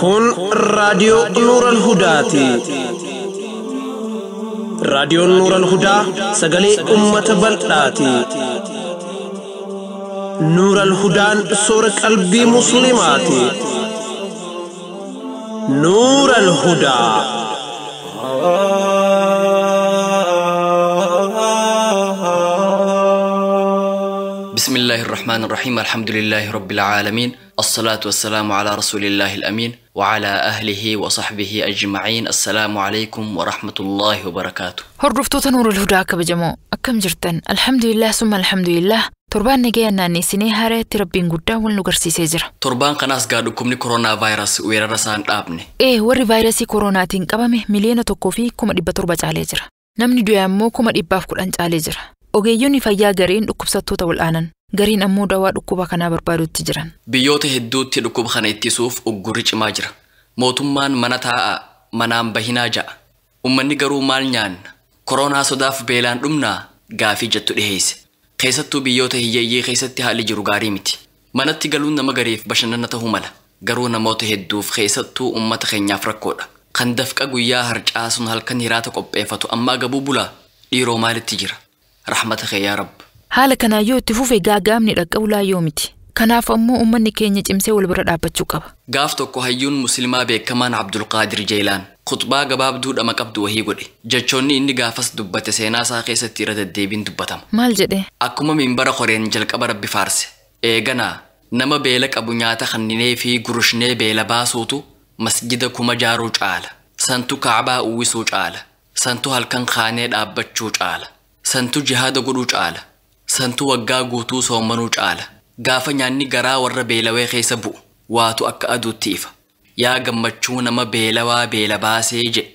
Kun raadiyoo Nuural Hudaati. Raadiyoon Nuural Hudaa sagalee uummata bal'aati. Nuural Hudaan soora qalbii Musliimaati. Nuural Hudaa. بسم الله الرحمن الرحيم، الحمد لله رب العالمين، الصلاة والسلام على رسول الله الأمين وعلى أهله وصحبه أجمعين. السلام عليكم ورحمة الله وبركاته. Hordoftoota Nuurul Hudaa kabajamoo, akkam jirtan? Alhamdulillah, summa alhamdulillah, torbaan nagaya naanneessinee haaraatti Rabbiin guddaa wal nu garsiisee jira. Torbaan kanaas gaa dhukkubni koronaa vaayirasii weerara isaan dhaabne. Ee, warri vaayirasii koronaatiin qabame 1,700,000 caalee jira. Namni du'e ammoo 110,000 caalee jira. Ogeeyyonni fayyaa gareen dhukkubsattoota wal'aanan, gariin ammoo dawaa dhukkuba kanaa barbaadutti jiran. Biyyoota hedduutti dhukkuba kana ittisuuf uggurri cimaa jira. Mootummaan mana taa'aa, manaan bahinaa ja'a. Uummanni garuu maal nyaanna? Koronaa sodaaf beelaan dhumnaa? Gaafii jettu dhiheesse. Keessattuu biyyoota hiyyeeyyii keessatti haalli jiru gaarii miti. Manatti galuun nama gariif bashannana ta'uu mala. Garuu namoota hedduuf, keessattuu uummata keenyaaf rakkoodha. Kan dafqa guyyaa harcaasuun halkan hiraata qopheeffatu ammaa gabuu bulaa? Dhiiroo maalitti jira? Rahmata kee yaa Rabb. Haala kanaan yoo itti fufe gaagaamni dhaqqabu laayyoo miti. Kanaaf ammoo uummanni keenya cimsee wal bira dhaabbachuu qaba. Gaaf tokko hayyuun musliimaa beekamaan Abdulqaadir Jeelaan khutbaa gabaabduu dhama qabdu wahii godhe. Jechoonni inni gaafas dubbate seenaa isaa keessatti irra deddeebiin dubbatama. Maal jedhe? Akkuma minbara qoreen jalqaba Rabbi faarse. Eeganaa nama beela qabu nyaata kanninee fi gurushnee beela baasuutu masjida 1000 jaaruu caala. Santu Kaabaa uwwisuu caala. Santu halkan kaanee dhaabbachuu caala. Santu jihaada godhuu caala. Santu waggaa guutuu soomanuu caala. Gaafa nyaanni garaa warra beelawee keessa bu'u waatu akka aduutti ifa. Yaa gammachuu nama beelawaa beela baasee jedhe.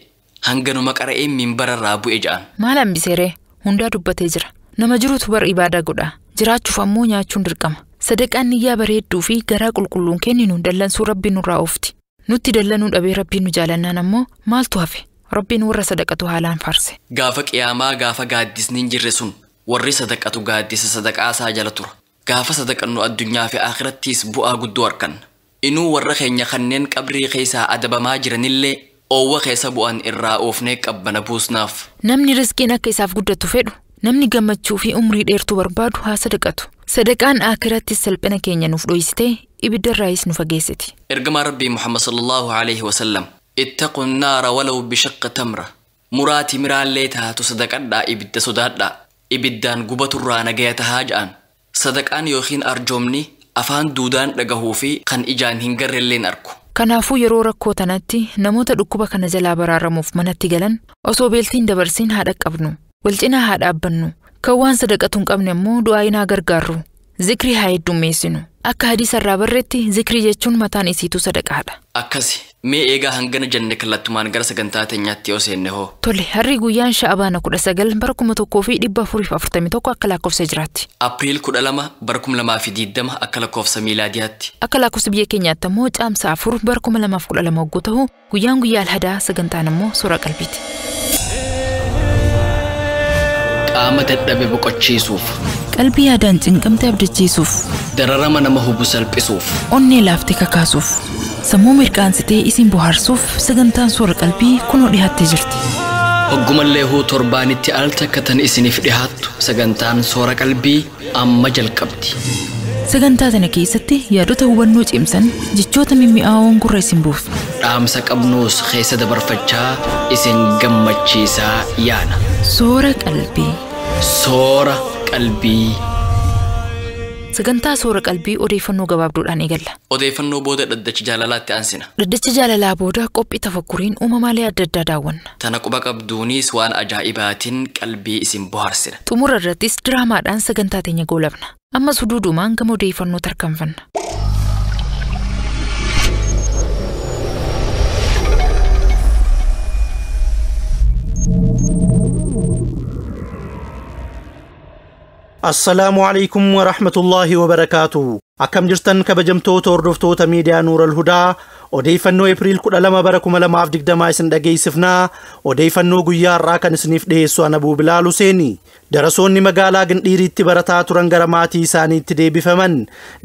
Hanganuma qara'een minbararraa bu'e ja'an. Maal hambiseeree? Hundaa dubbatee jira. Nama jirutu bar ibaadaa godha. Jiraachuuf ammoo nyaachuun dirqama. Sadaqaan niyyaa bareedduu fi garaa qulqulluun kenninu dallansuu Rabbiin nurraa oofti. Nutti dallanuu dhabee Rabbiin nu jaalannaan ammoo maaltu hafe? Rabbiin warra sadaqatu haalaan faarse. Gaafa qiyaamaa gaafa gaaddisni hin jirre sun warri sadaqatu gaaddisa sadaqaa isaa jala tura. Gaafa sadaqannu addunyaa fi akhirattiis bu'aa guddoo arganna. Inuu warra keenya kanneen qabrii keessaa adabamaa jiranillee oowwa keessa bu'an irraa oofnee qabbana buusnaaf. Namni riskiin akka isaaf guddatu fedhu, namni gammachuu fi umrii dheertuu barbaadu haa sadaqatu. Sadaqaan akhirattis salphina keenya nuuf dhoysitee ibiddarraayis nu fageessiti. Ergamaa Rabbii Muhammad sallallahu alaihi wasallam, ittaqu naara walaw bishaqqa tamra. Muraati miraallee taatu sadaqadhaa, ibidda sodaadhaa. Ibiddaan gubaturraa nagaya tahaa ja'an. Sadaqaan yookiin arjoomni afaan duudaan dhagahuu fi kan ijaan hin garrelleen arku. Kanaafuu yeroo rakkoo tanatti namoota dhukkuba kana jalaa baraaramuuf manatti galan osoo beeltiin dabarsiin haa dhaqqabnu. Wal cinaa haa dhaabbannu. Kan waan sadaqatu hin qabne ammoo du'aa haa gargaarru. Zikrii haa heddummeessinu. Akka hadiisa irraa barreetti zikrii jechuun mataan isiituu sadaqaadha. Akkasi mee eegaa hangana jenne kallattumaan gara sagantaa teenyaatti yoo seenne hoo? Tole, harri guyyaan Sha'abaana 19 bara 1441 akka lakkoofsa jiraatti. Apriil 12 bara 2020 akka lakkoofsa miilaadiyaatti. Akka lakkoofsa biyya keenyaatti ammoo caamsa 4 bara 2012 hogguu ta'u guyyaan guyyaa alhadaa, sagantaan ammoo soora qalbiiti. Qaama dadhabe boqochiisuuf, Qalbii yaadaan cinqamte abdachiisuuf, dararama nama hubu salphisuuf, onnee laaftee kakaasuuf, sammuu mirqaansitee isin bohaarsuuf sagantaan soora qalbii kunoo dhiyaattee jirti. Hoggumallee huu torbaanitti al takka tan isiniif dhihaattu sagantaan soora qalbii amma jalqabdi. Sagantaa tana keessatti yaadota hubannoo cimsan, jechoota mimmi'aawoon gurra isin buusu. Dhaamsa qabnuus keessa dabarfachaa isin gammachiisaa yaana. Soora qalbii. Soora qalbii. Sagantaa soora qalbii odeeffannoo gabaabduudhaan eegalla. Odeeffannoo booda dhaddacha jaalalaatti aansina. Dhaddacha jaalalaa booda qophii tafakkuriin uumamaalee adda addaa daawwanna. Tana quba qabduunis waan ajaa'ibaatiin qalbii isin bohaarsina. Xumura irrattis diraamaadhaan sagantaa teenya goolabna. Ammas huduudumaan gama odeeffannoo tarkaanfanna. Assalaamu alaikum wa rahmatullahi wa barakaatuh. Akkam jirtan kabajamtoota hordoftoota miidiyaa Nuural Hudaa, odeeffannoo Eepiriil 12 bara 2020 isin dhageessifnaa. Odeeffannoo guyyaa har'aa kan isiniif dhiyeessu ana Abuu Bilaal Huseeni. Darasoonni magaalaa Gindhiiriitti barataa turan gara maatii isaaniitti deebifaman.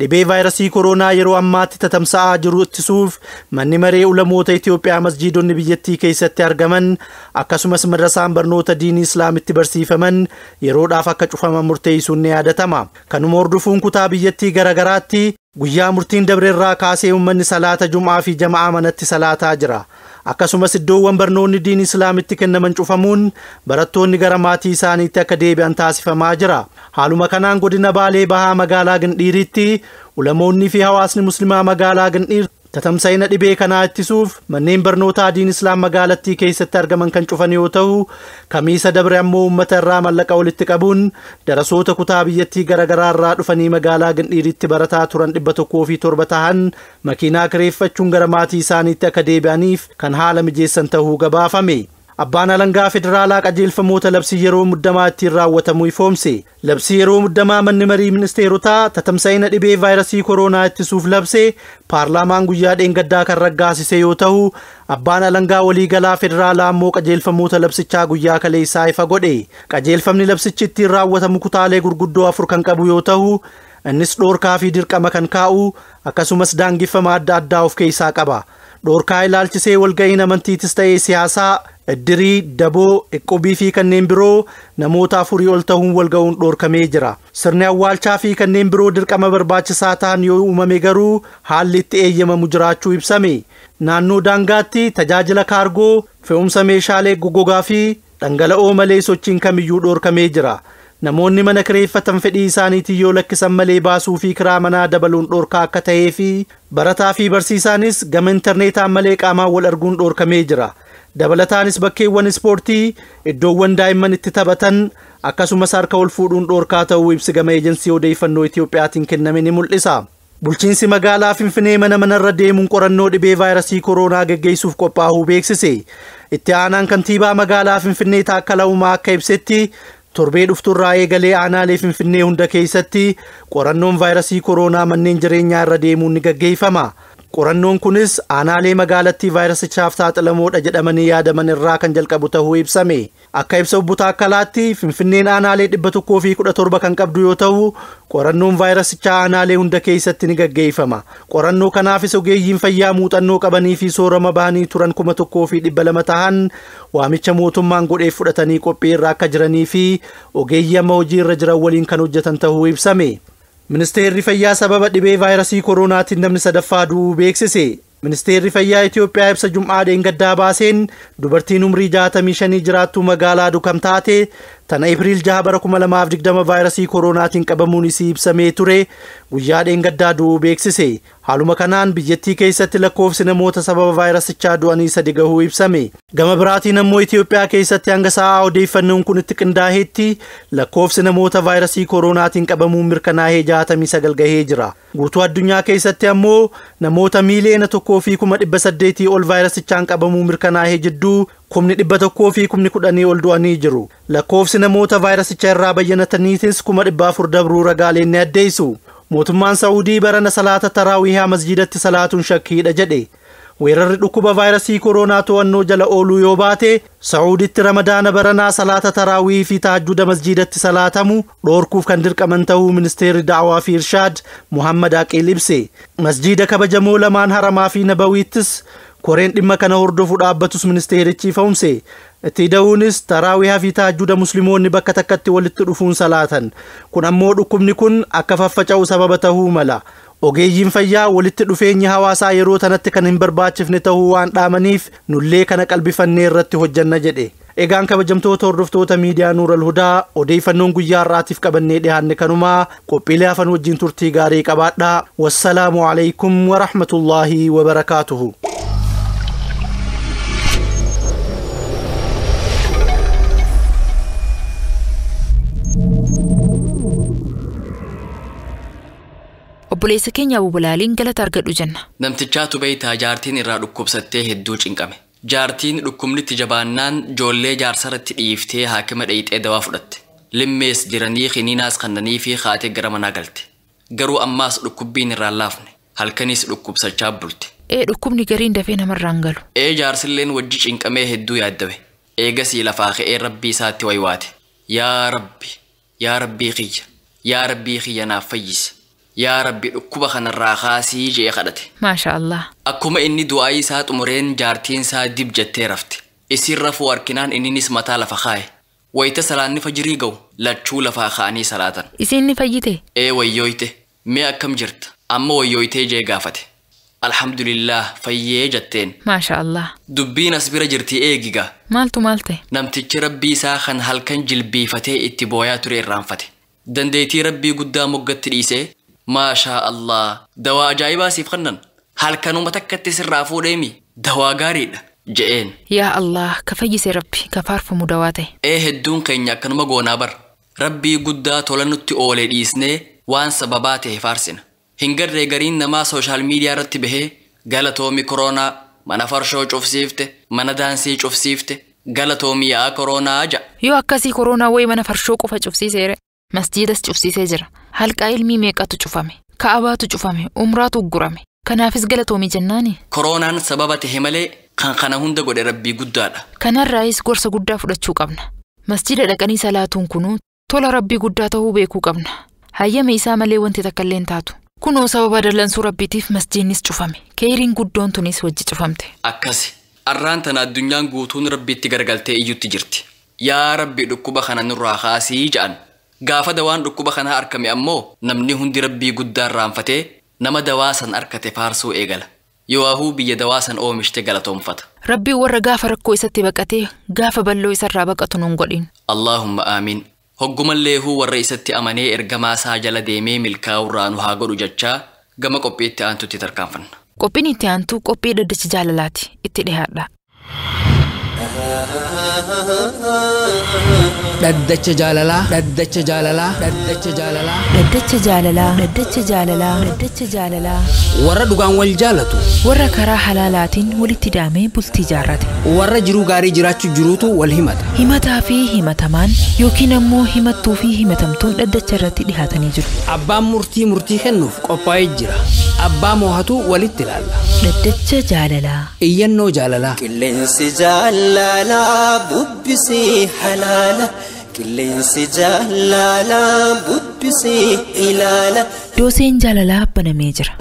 Dhibee vaayirasii koronaa yeroo ammaatti tatamsa'aa jiru ittisuuf manni maree ulamoota Itoophiyaa masjiidonni biyyattii keessatti argaman akkasumas madrasaan barnoota diinii Islaamitti barsiifaman yeroodhaaf akka cufaman murteessuun ni yaadatama. Kanuma hordofuun kutaa biyyattii garagaraatti guyyaa murtiin dabreerraa kaasee uummanni salaata jum'aa fi jama'aa manatti salaataa jira. Akkasumas iddoowwan barnoonni diinii Islaamitti kennaman cufamuun barattoonni gara maatii isaaniitti akka deebi'an taasifamaa jira. Haaluma kanaan godina Baalee Bahaa magaalaa Gindhiiritti ulamoonni fi hawaasni muslimaa magaalaa Gindhiir tatamsa'ina dhibee kanaa ittisuuf manneen barnootaa diin Islaam magaalattii keessatti argaman kan cufan yoo ta'u, kamiisa dabre ammoo uummata irraa mallaqa walitti qabuun darasoota kutaa biyyattii garaagaraa irraa dhufanii magaalaa Gindhiiritti barataa turan 107 ta'an makiinaa kireeffachuun gara maatii isaaniitti akka deebi'aniif kan haala mijeessan ta'uu gabaafame. Abbaan alangaa federaalaa qajeelfamoota labsii yeroo muddamaa ittiin raawwatamu ifoomse. Labsii yeroo muddamaa manni marii ministeerotaa tatamsa'ina dhibee vaayirasii koronaa ittisuuf labse paarlaamaan guyyaa dheengaddaa kan raggaasise yoo ta'u, abbaan alangaa waliigalaa federaalaa ammoo qajeelfamoota labsichaa guyyaa kaleessaa ifa godhe. Qajeelfamni labsichi ittiin raawwatamu kutaalee gurguddoo 4 kan qabu yoo ta'u, innis dhoorkaa fi dirqama kan kaa'u akkasumas daangeffama adda addaa of keessaa qaba. Dhoorkaa ilaalchisee walga'iin amantiitis ta'ee siyaasaa, iddirii, daboo, iqqubii fi kanneen biroo namoota 4 ol ta'uun walga'uun dhoorkamee jira. Sirni awwaalchaa fi kanneen biroo dirqama barbaachisaa ta'an yoo uumame garuu haalli itti eeyyamamu jiraachuu ibsame. Naannoo daangaatti tajaajila kaargoo, fe'umsa meeshaalee goggogaa fi dhangala'oo malee sochiin kamiyyuu dhoorkamee jira. Namoonni mana kireeffatan fedhii isaaniitiin yoo lakkisan malee baasuu fi kiraa manaa dabaluun dhoorkaa akka ta'ee fi barataa fi barsiisaanis gama intarneetaan malee qaamaan wal arguun dhoorkamee jira. Dabalataanis bakkeewwan ispoortii, iddoowwan daa'imman itti taphatan akkasumas harka wal fuudhuun dhoorkaa ta'uu ibsi gama eejensii odeeffannoo Itiyoophiyaatiin kenname ni mul'isa. Bulchiinsi magaalaa Finfinnee mana manarra deemuun qorannoo dhibee vaayirasii koronaa geggeessuuf qophaa'uu beeksise. Itti aanaan kantiibaa magaalaa Finfinnee Taakkala Uumaa akka ibsetti torbee dhufturraa eegalee aanaalee Finfinnee hunda keessatti qorannoon vaayirasii koronaa manneen jireenyaa irra deemuun ni gaggeeffama. Qorannoon kunis aanaalee magaalattii vaayirasichaaf saaxilamoodha jedhamanii yaadaman irraa kan jalqabu ta'uu ibsame. Akka ibsa obbo Taakkalaatti Finfinneen aanaalee 117 kan qabdu yoo ta'u, qorannoon vaayirasichaa aanaalee hunda keessatti ni gaggeeffama. Qorannoo kanaafis ogeeyyiin fayyaa muuxannoo qabanii fi soorama bahanii turan 1200 ta'an waamicha mootummaan godhee fudhatanii qophii irra akka jiranii fi ogeeyyii amma hojii irra jiran waliin kan hojjetan ta'uu ibsame. Ministeerri fayyaa sababa dhibee vaayirasii koronaatiin namni sadaffaa du'uu beeksise. Ministeerri fayyaa Itoophiyaa ibsa Jum'aa dheengaddaa baaseen dubartiin umrii 65 jiraattu magaalaa Dukam taate tana Eepiriil 6 bara 2020 vaayirasii koronaatiin qabamuun isii ibsamee ture guyyaa dheengaddaa du'uu beeksise. Haaluma kanaan biyyattii keessatti lakkoofsi namoota sababa vaayirasichaa du'anii 3 gahuu ibsame. Gama biraatiin ammoo Itoophiyaa keessatti hanga sa'aa odeeffannoon kun itti qindaa'etti lakkoofsi namoota vaayirasii koronaatiin qabamuun mirkanaa'ee 69 gahee jira. Guutuu addunyaa keessatti ammoo namoota miiliyoona 1,800 ol vaayirasichaan qabamuu mirkanaa'ee jidduu 110,010 ol du'anii jiru. Lakkoofsi namoota vaayirasicha irraa bayyanataniitis 400,000 dabruu ragaaleen ni addeessu. Mootummaan Saa'udii barana salaata taraawihaa masjiidatti salaatuun shakkiidha jedhe. Weerarri dhukkuba vaayirasii koronaa to'annoo jala ooluu yoo baate Saa'uditti ramadaana baranaa salaata taraawii fi tahajjuda masjiidatti salaatamu dhoorkuuf kan dirqaman ta'uu ministeerri da'awaa fi irshaad Muhammad Aqiil ibse. Masjiida kabajamoo lamaan haramaa fi nabawiittis koreen dhimma kana hordofu dhaabbatus ministeerichi ifoomse. Itti da'uunis taraawihaa fi tahajjuda musliimoonni bakka takkatti walitti dhufuun salaatan. Kun ammoo dhukkubni kun akka faffaca'u sababa ta'uu mala. Ogeeyyiin fayyaa walitti dhufeenyi hawaasaa yeroo tanatti kan hin barbaachifne ta'uu waan dhaamaniif nullee kana qalbifannee irratti hojjanna jedhe. Egaan kabajamtoota hordoftoota miidiyaa Nuural Hudaa odeeffannoon guyyaa har'aatiif qabannee dhiyaanne kanumaa qophiilee hafan wajjin turtii gaarii qabaadhaa. Wassalaamu alaikum wa rahmatullaahi wa barakaatuhu. Obboleessa keenya Abuu Bilaaliin galata argadhu jenna. Namtichaatu beeytaa jaartiin irraa dhukkubsattee hedduu cinqame. Jaartiin dhukkubnitti jabaannaan joollee jaarsarratti dhiiftee haakima dhayixee dawaa fudhatte. Limmees jiranii khiniinaas kannanii fi kaatee gara manaa galte. Garuu ammaas dhukkubbiin irraan laafne. Halkanis dhukkubsachaa bulte. Ee dhukkubni gariin dafee namarraan galu. Ee jaarsilleen wajji cinqamee hedduu yaaddawe. Eegasii lafaa ka'ee rabbii isaatti waywaate. Yaa Rabbi, yaa Rabbii kiyya, yaa Rabbii kiyya naaf fayyisi. Yaa Rabbi dhukkuba kanarraa kaasii je'ee kadhate. Maasha Allah. Akkuma inni du'aa isaa xumureen jaartiin isaa dib jettee rafte. Isiin rafuu harkinaan inninis mataa lafa kaa'e. Wayita salaanni fajirii ga'u lachuu lafaa ka'anii salaatan. Isiin ni fayyite? Ee wayyooyte, mee akkam jirta? Amma wayyooytee jee gaafate. Alhamdulillah fayyee jetteen. Maasha Allah. Dubbiin as bira jirti eegiga. Maaltu maal ta'e? Namtichi rabbii isaa kan halkan jilbiifatee itti booyaa ture irraanfate. Dandeettii rabbii guddaa moggatti dhiisee maashaa Allah dawaa ajaa'ibaa siif kennan halkanuma takkatti sirraa fuudheemi dawaa gaariidha je'een. Yaa Allah ka fayyise rabbi ka faarfamu dawaa ta'e. Ee hedduun keenya akkanuma goonaa bar rabbii guddaa tola nutti oole dhiisnee waan sababaa ta'e faarsina. Hin garree gariin namaa sooshaal miidiyaa irratti bahee galatoomi koronaa mana farshoo cufsiifte mana daansii cufsiifte galatoomi yaa koronaa ja'a. Yoo akkasii koronaa wayi mana farshoo qofa cufsiiseere. Masjiidas cufsiisee jira. Halqaa ilmii meeqatu cufame? Ka'abaatu cufame. Umraatu uggurame. Kanaafis galatoomii jennaani. Koronaan sababa tahe malee kan kana hunda godhe rabbii guddaadha. Kanarraayis gorsa guddaa fudhachuu qabna. Masjiida dhaqanii salaatuun kunuu tola rabbii guddaa ta'uu beekuu qabna. Hayyama isaa malee wanti takka illee hin taatu. Kunoo sababa dallansuu rabbiitiif masjiidnis cufame. Keeriin guddoon tunis wajji cufamte. Akkasi. Arraan tana addunyaan guutuun rabbiitti gargaltee iyyutti jirti. Yaa rabbi dhukkuba kana nurraa kaasii ja'an. Gaafa dawaan dhukkuba kanaa argame ammoo namni hundi rabbii guddaa irraanfatee nama dawaa san argate faarsuu eegala. Yowaahuu biyya dawaa san oomishte galatoomfata. Rabbiin warra gaafa rakkoo isatti baqatee gaafa balloo isarraa baqatu nuun godhin. Allaahumma aamiin. Hoggumalleehuu warra isatti amanee ergamaa isaa jala deemee milkaa'urraa nu haa godhu jechaa gama qophiitti aantutti tarkaanfanna. Qophiin itti aantu qophii dhaddacha jaalalaati. Itti dhiyaadha. Dhaddacha jaalalaa, dhaddacha jaalalaa, dhaddacha jaalalaa. Dhaddacha jaalalaa, dhaddacha jaalalaa, dhaddacha jaalalaa. Warra dhugaan wal jaalatu. Warra karaa halaalaatiin walitti daamee bultii jaarrate. Warra jiruu gaarii jiraachuu jiruutu wal himata. Himataa fi himatamaan yookiin ammoo himattuu fi himatamtuun dhaddacha irratti dhihaatanii jiru. Abbaan murtii murtii kennuuf qophaa'ee jira. Abbaa moohatu walitti ilaalla. Dhaddacha jaalalaa. Iyyannoo jaalalaa. Qilleensi jaalalaa bubbisee halaala. Qilleensi jaalalaa bubbisee ilaala. Dooseen jaalalaa banamee jira.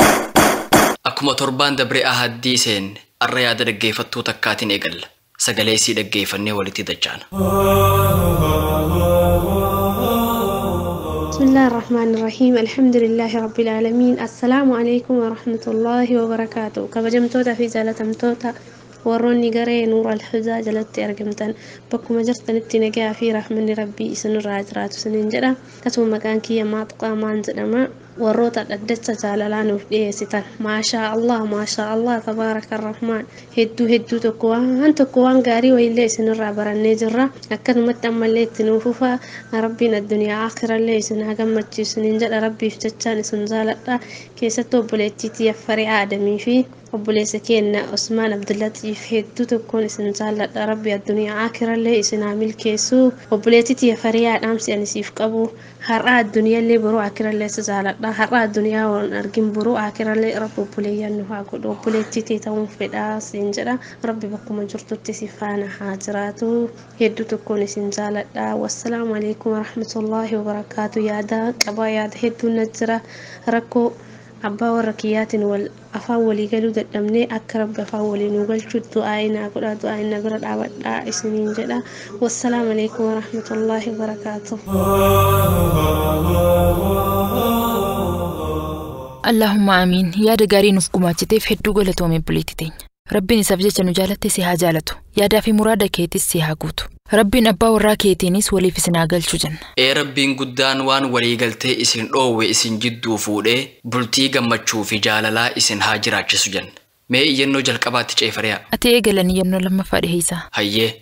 Akkuma torbaan dabree ahaddii seenne arra yaada dhaggeeffattuu takkaatiin eegalla. Sagalee isii dhaggeeffannee walitti dachaana. بسم الله الرحمن الرحيم الحمد لله رب العالمين السلام عليكم ورحمة الله وبركاته كبجمتوتا في زالتمتوتا warroonni garee Nuur Al-Hudaa jalatti argamtan bakkuma jirtanitti nagaa fi rahmanni rabbii isinirraa jiraatu isiniin jedha. Akkasuma maqaan kiyya Maaxqaamaan jedhama. Warroota dhaddacha jaalalaa nuuf dhiyeessitan maashaa Allah maashaa Allah tabaaraka rahmaan hedduu hedduu tokko waan gaarii wayiillee isinirraa barannee jirra. Akkanumatti ammallee itti nuuf fufa rabbiin addunyaa aakhirallee isin haa gammachiisu isiniin jedha. Rabbiif jechaan isin jaaladha. Keessattuu obboleettii tiyya Faree Aadamii fi obboleessa keenya Usmaan Abdullatiif hedduu tokkoon isin jaalladha. Rabbi addunyaa aakhirallee isin haa milkeessu. Obboleettii tiyya Faree dhaamsi ani siif qabu har'a addunyaallee boruu aakhirallee si jaalladha. Har'a addunyaa waan argin boruu aakhirallee rabbi obboleeyyan nu haa godhu. Obboleettii tee ta'uun fedhaa siin jedha. Rabbi bakkuma jirtutti si faana haa jiraatu. Hedduu tokkoon isin jaalladha. Wassalaamu alaikum warahmatullaahi wabarakaatu. Yaada qabaa yaada hedduun na jira. Rakkoo abbaa warra kiyyaatiin wal afaan walii galuu dadhabnee akka rabbi afaan walii nu galchu du'aa inaa godhaa du'aa ina bira dhaabadhaa isiniin jedha. Wassalaamu alaikum warahmatullaahi wabarakaatu. Allahumma amiin. Yaada gaarii nuuf gumaachiteef hedduu galatoome obboleettii teenya. Rabbiin isaaf jecha nu jaalatte si haa jaalatu. Yaadaa fi muraada keetis si haa guutu. Rabbiin abbaa warraa keetiinis waliif isin haa galchu jenna. Ee rabbiin guddaan waan walii galtee isin dhoowwe isin jidduu fuudhee bultii gammachuu fi jaalalaa isin haa jiraachisu jenna. Mee iyyannoo jalqabaatti ceefariyaa. Ati eegalan iyyannoo lammaffaa dhiheessaa. Hayyee.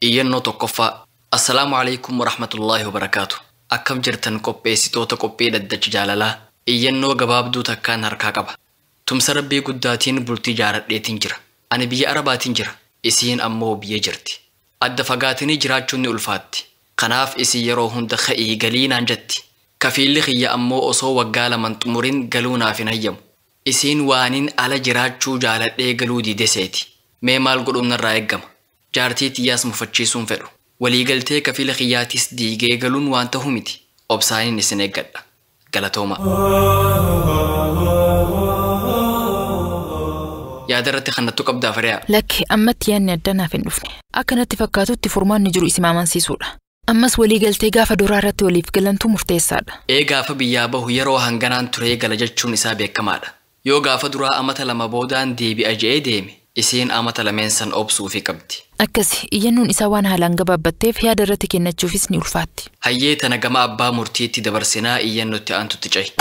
Iyyannoo tokkoffaa. Assalaamu alaikum warahmatullaahi wabarakaatu. Akkam jirtan qopheessitoota qophii dhaddacha jaalalaa. Iyyannoo gabaabduu takkaan harkaa qaba. Tumsa rabbii guddaatiin bultii jaaradheetiin jira. Ani biyya Arabaatiin jira. Isiin ammoo biyya jirti. Adda fagaatanii jiraachuun ni ulfaatti. Kanaaf isin yeroo hunda ka'ii galii naan jetti. Kafiilli kiyya ammoo osoo waggaa 2 xumurin galuu naaf hin hayyamu. Isiin waaniin ala jiraachuu jaaladhee galuu diide seeti. Mee maal godhuun narraa eeggama? Jaartii tiyyaas mufachiisuun fedhu. Waliigaltee kafiila kiyyaatis diigee galuun waan ta'u miti. Obsaaniin isin eeggadha. Galatooma. Yaada irratti kannattu qabdaa Fariyaa. Lakki ammatti yaadni adda naaf hin dhufne. Akka natti fakkaatutti furmaanni jiru isin amansiisuudha. Ammas waliigaltee gaafa duraa irratti waliif galantu murteessaadha. Ee gaafa biyyaa bahu yeroo hanganaan turee gala jechuun isaa beekamaadha. Yoo gaafa duraa amata 2 boodaan deebi'a je'ee deeme isiin amata 2 san obsuufi qabdi. Akkasi iyyannoon isaa waan haalaan gabaabbatteef yaada irratti kennachuufis ni ulfaatti. Hayyee tana gama abbaa murtiitti dabarsinaa iyyannootti aantutti ce'i.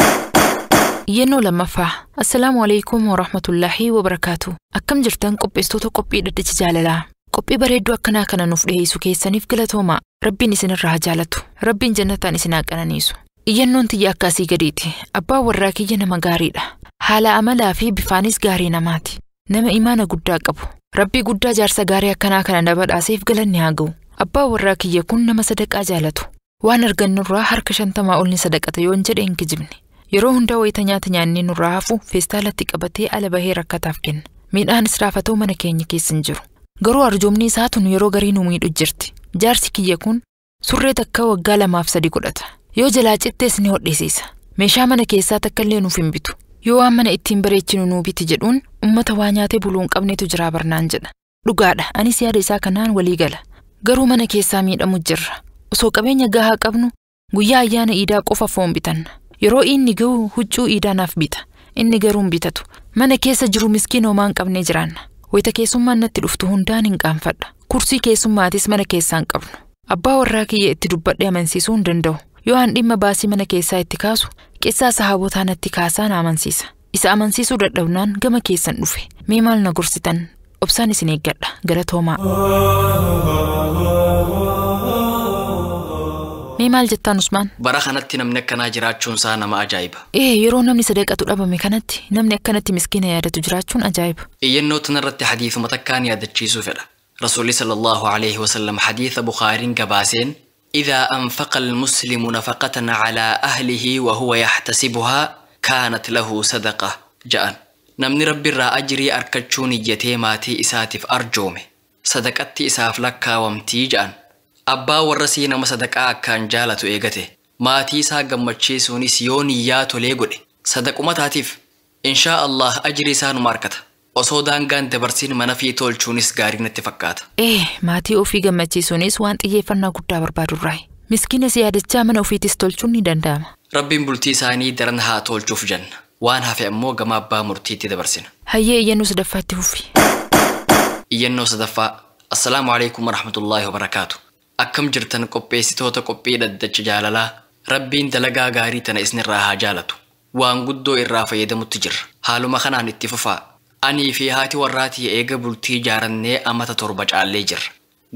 Iyyannoo lammaffaa. Assalaamu alaikum warahmatullaahi wabarakaatu. Akkam jirtan qopheessitoota qophii dhaddacha jaalalaa. Qophii bareedduu akkanaa kana nuuf dhiyeessu keessaniif galatoomaa. Rabbiin isinirraa haa jaalatu. Rabbiin jannataan isin haa qananiisu. Iyyannoon tiyya akkasii gadiiti. Abbaan warraa kiyya nama gaariidha. Haala amalaa fi bifaanis gaarii namaati. Nama imaana guddaa qabu. Rabbii guddaa jaarsa gaarii akkanaa kana na badhaaseef galanni haa ga'u. Abbaan warraa kiyya kun nama sadaqaa jaalatu. Waan argannurraa harka 50 ol ni sadaqata yoon jedhe hin kijibne. Yeroo hundaa wayita nyaata nyaannee nurraa hafu feestaalatti qabatee ala bahee rakkataaf kenna. Midhaan israafatoo mana keenya keessa hin jiru. Garuu arjoomni isaa tun yeroo garii nu miidhu jirti. Jaarsi kiyya kun surree takka waggaa 2 fi 3 godhata. Yoo jalaa cittees ni hodhisiisa. Meeshaa mana keessaa takka illee nuuf hin bitu. Yoo waan mana ittiin bareechinu nuu biti jedhuun uummata waa nyaatee buluu hin qabnetu jira barnaan jedha. Dhugaadha, anis yaada isaa kanaan walii gala. Garuu mana keessaa miidhamu jirra. Osoo qabeenya gahaa qabnu guyyaa ayyaana iidaa qofa foon bitanna. Yeroo inni gahu huccuu iidaa naaf bita. Inni garuu hin bitatu. Mana keessa jiru miskiin homaa hin qabnee jiraanna. Wayita keessummaan natti dhuftu hundaan hin qaanfadha. Kursii keessummaatis mana keessaa hin qabnu. Abbaa warraa kiyya itti dubbadhee amansiisuu hin danda'u. Yoo an dhimma baasii mana keessaa itti kaasu, qissaa sahaabotaa natti kaasaa na amansiisa. Isa amansiisuu dadhabnaan gama keessan dhufe. Mee maal na gorsitan? Obsaan isin eeggadha. Galatoomaa. Mee maal jettaan Usmaan? Bara kanatti namni akkanaa jiraachuun isaa nama ajaa'iba. Yeroo namni sadaqatu dhabame kanatti namni akkanatti miskiina yaadatu jiraachuun ajaa'iba. Iyyannoo tanarratti hadiisuma takkaan yaadachiisuu fedha. Rasuulli sallallahu alaihi wasallam hadiisa Bukhaariin gabaaseen إذا أنفق المسلم نفقة على أهله وهو يحتسبها كانت له صدقة جاء. نمني ربي را أجري أركتشوني يتيماتي إساتف أرجومي صدقتي إساف لكا ومتي جاء. أبا ورسي نما صدقاء كان جالة إيغته ماتي سا قمتشي سوني سيوني ياتو ليغولي صدق أمتاتف إن شاء الله أجري سانو ماركته. Osoo daangaan dabarsiin mana fi tolchuunis gaarii natti fakkaata. Maatii ofii gammachiisuunis waan xiyyeeffannaa guddaa barbaadurraayi. Miskiinas yaadachaa mana ofiitis tolchuun ni danda'ama. Rabbiin bultii isaanii daran haa tolchuuf jenna. Waan hafe ammoo gama abbaa murtiitti dabarsina. Hayyee iyyannoo sadaffaatti fufi. Iyyannoo sadaffaa. Assalaamu alaikum warahmatullaahi wabarakaatu. Akkam jirtan qopheessitoota qophii dhaddacha jaalalaa. Rabbiin dalagaa gaarii tana isinirraa haa jaalatu. Waan guddoo irraa fayyadamutti jirra. Haaluma kanaan itti fufaa. Anii fi haati warraatii eega bultii ijaarannee amata 7 caallee jirra.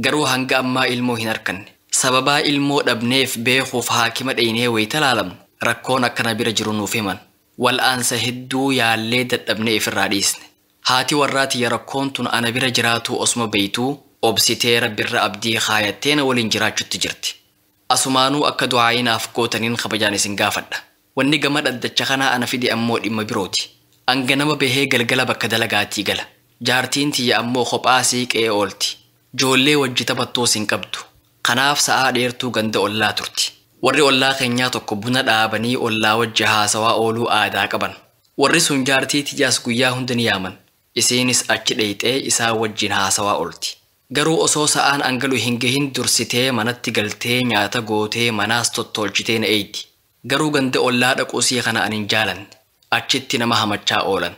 Garuu hanga ammaa ilmoo hin arkanne. Sababaa ilmoo dhabneef beekuuf haakima dheenee wayita laalamnu rakkoon akkana bira jiru nuuf himan. Wal'aansa hedduu yaallee dadhabnee ifirraa dhiisne. Haati warraatii rakkoon tun ana bira jiraatu osuma beeytuu obsitee rabbirra abdii kaayattee na waliin jiraachutti jirti. Asumaanuu akka du'aayinaaf gootaniin kabajaan isin gaafadha. Wanni gama dhaddacha kanaa ana fide ammoo dhimma birooti. Hanga nama bahee galgala bakka dalagaatii gala. Jaartiin tiyya ammoo kophaa siiqee oolti. Joollee wajji taphattoos hin qabdu. Kanaaf sa'aa dheertuu ganda ollaa turti. Warri ollaa keenyaa tokko buna dhaabanii ollaa wajji haasawaa ooluu aadaa qaban. Warri sun jaartii tiyyaas guyyaa hunda ni yaaman. Isiinis achi dheeyxee isaa wajjin haasawaa oolti. Garuu osoo sa'aan angalu hin gahin dursitee manatti galtee nyaata gootee manaas tottolchitee na eeydi. Garuu ganda ollaa dhaquusii kana ani hin jaalanne. Achitti nama hamachaa oolan.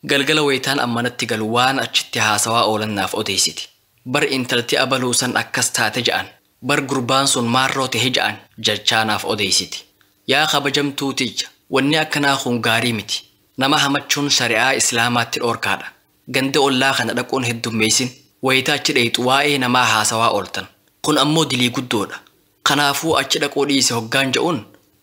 Galgala wayitaan ammanatti galu waan achitti haasawaa oolan naaf odeessiti. Bar intalti abaluu san akkas taate ja'an. Bar gurbaan sun maarroo tahe ja'an jechaa naaf odeessiti. Yaa kabajamtuu tiyya, wanni akkanaa kun gaarii miti. Nama hamachuun shari'aa Islaamaatti dhoorkaadha. Ganda ollaa kana dhaquun heddummeessin. Wayitaa achi dheeyxu waa'ee namaa haasawaa ooltan. Kun ammoo dilii guddoodha. Kanaafuu achi dhaquu dhiise hoggaan ja'uun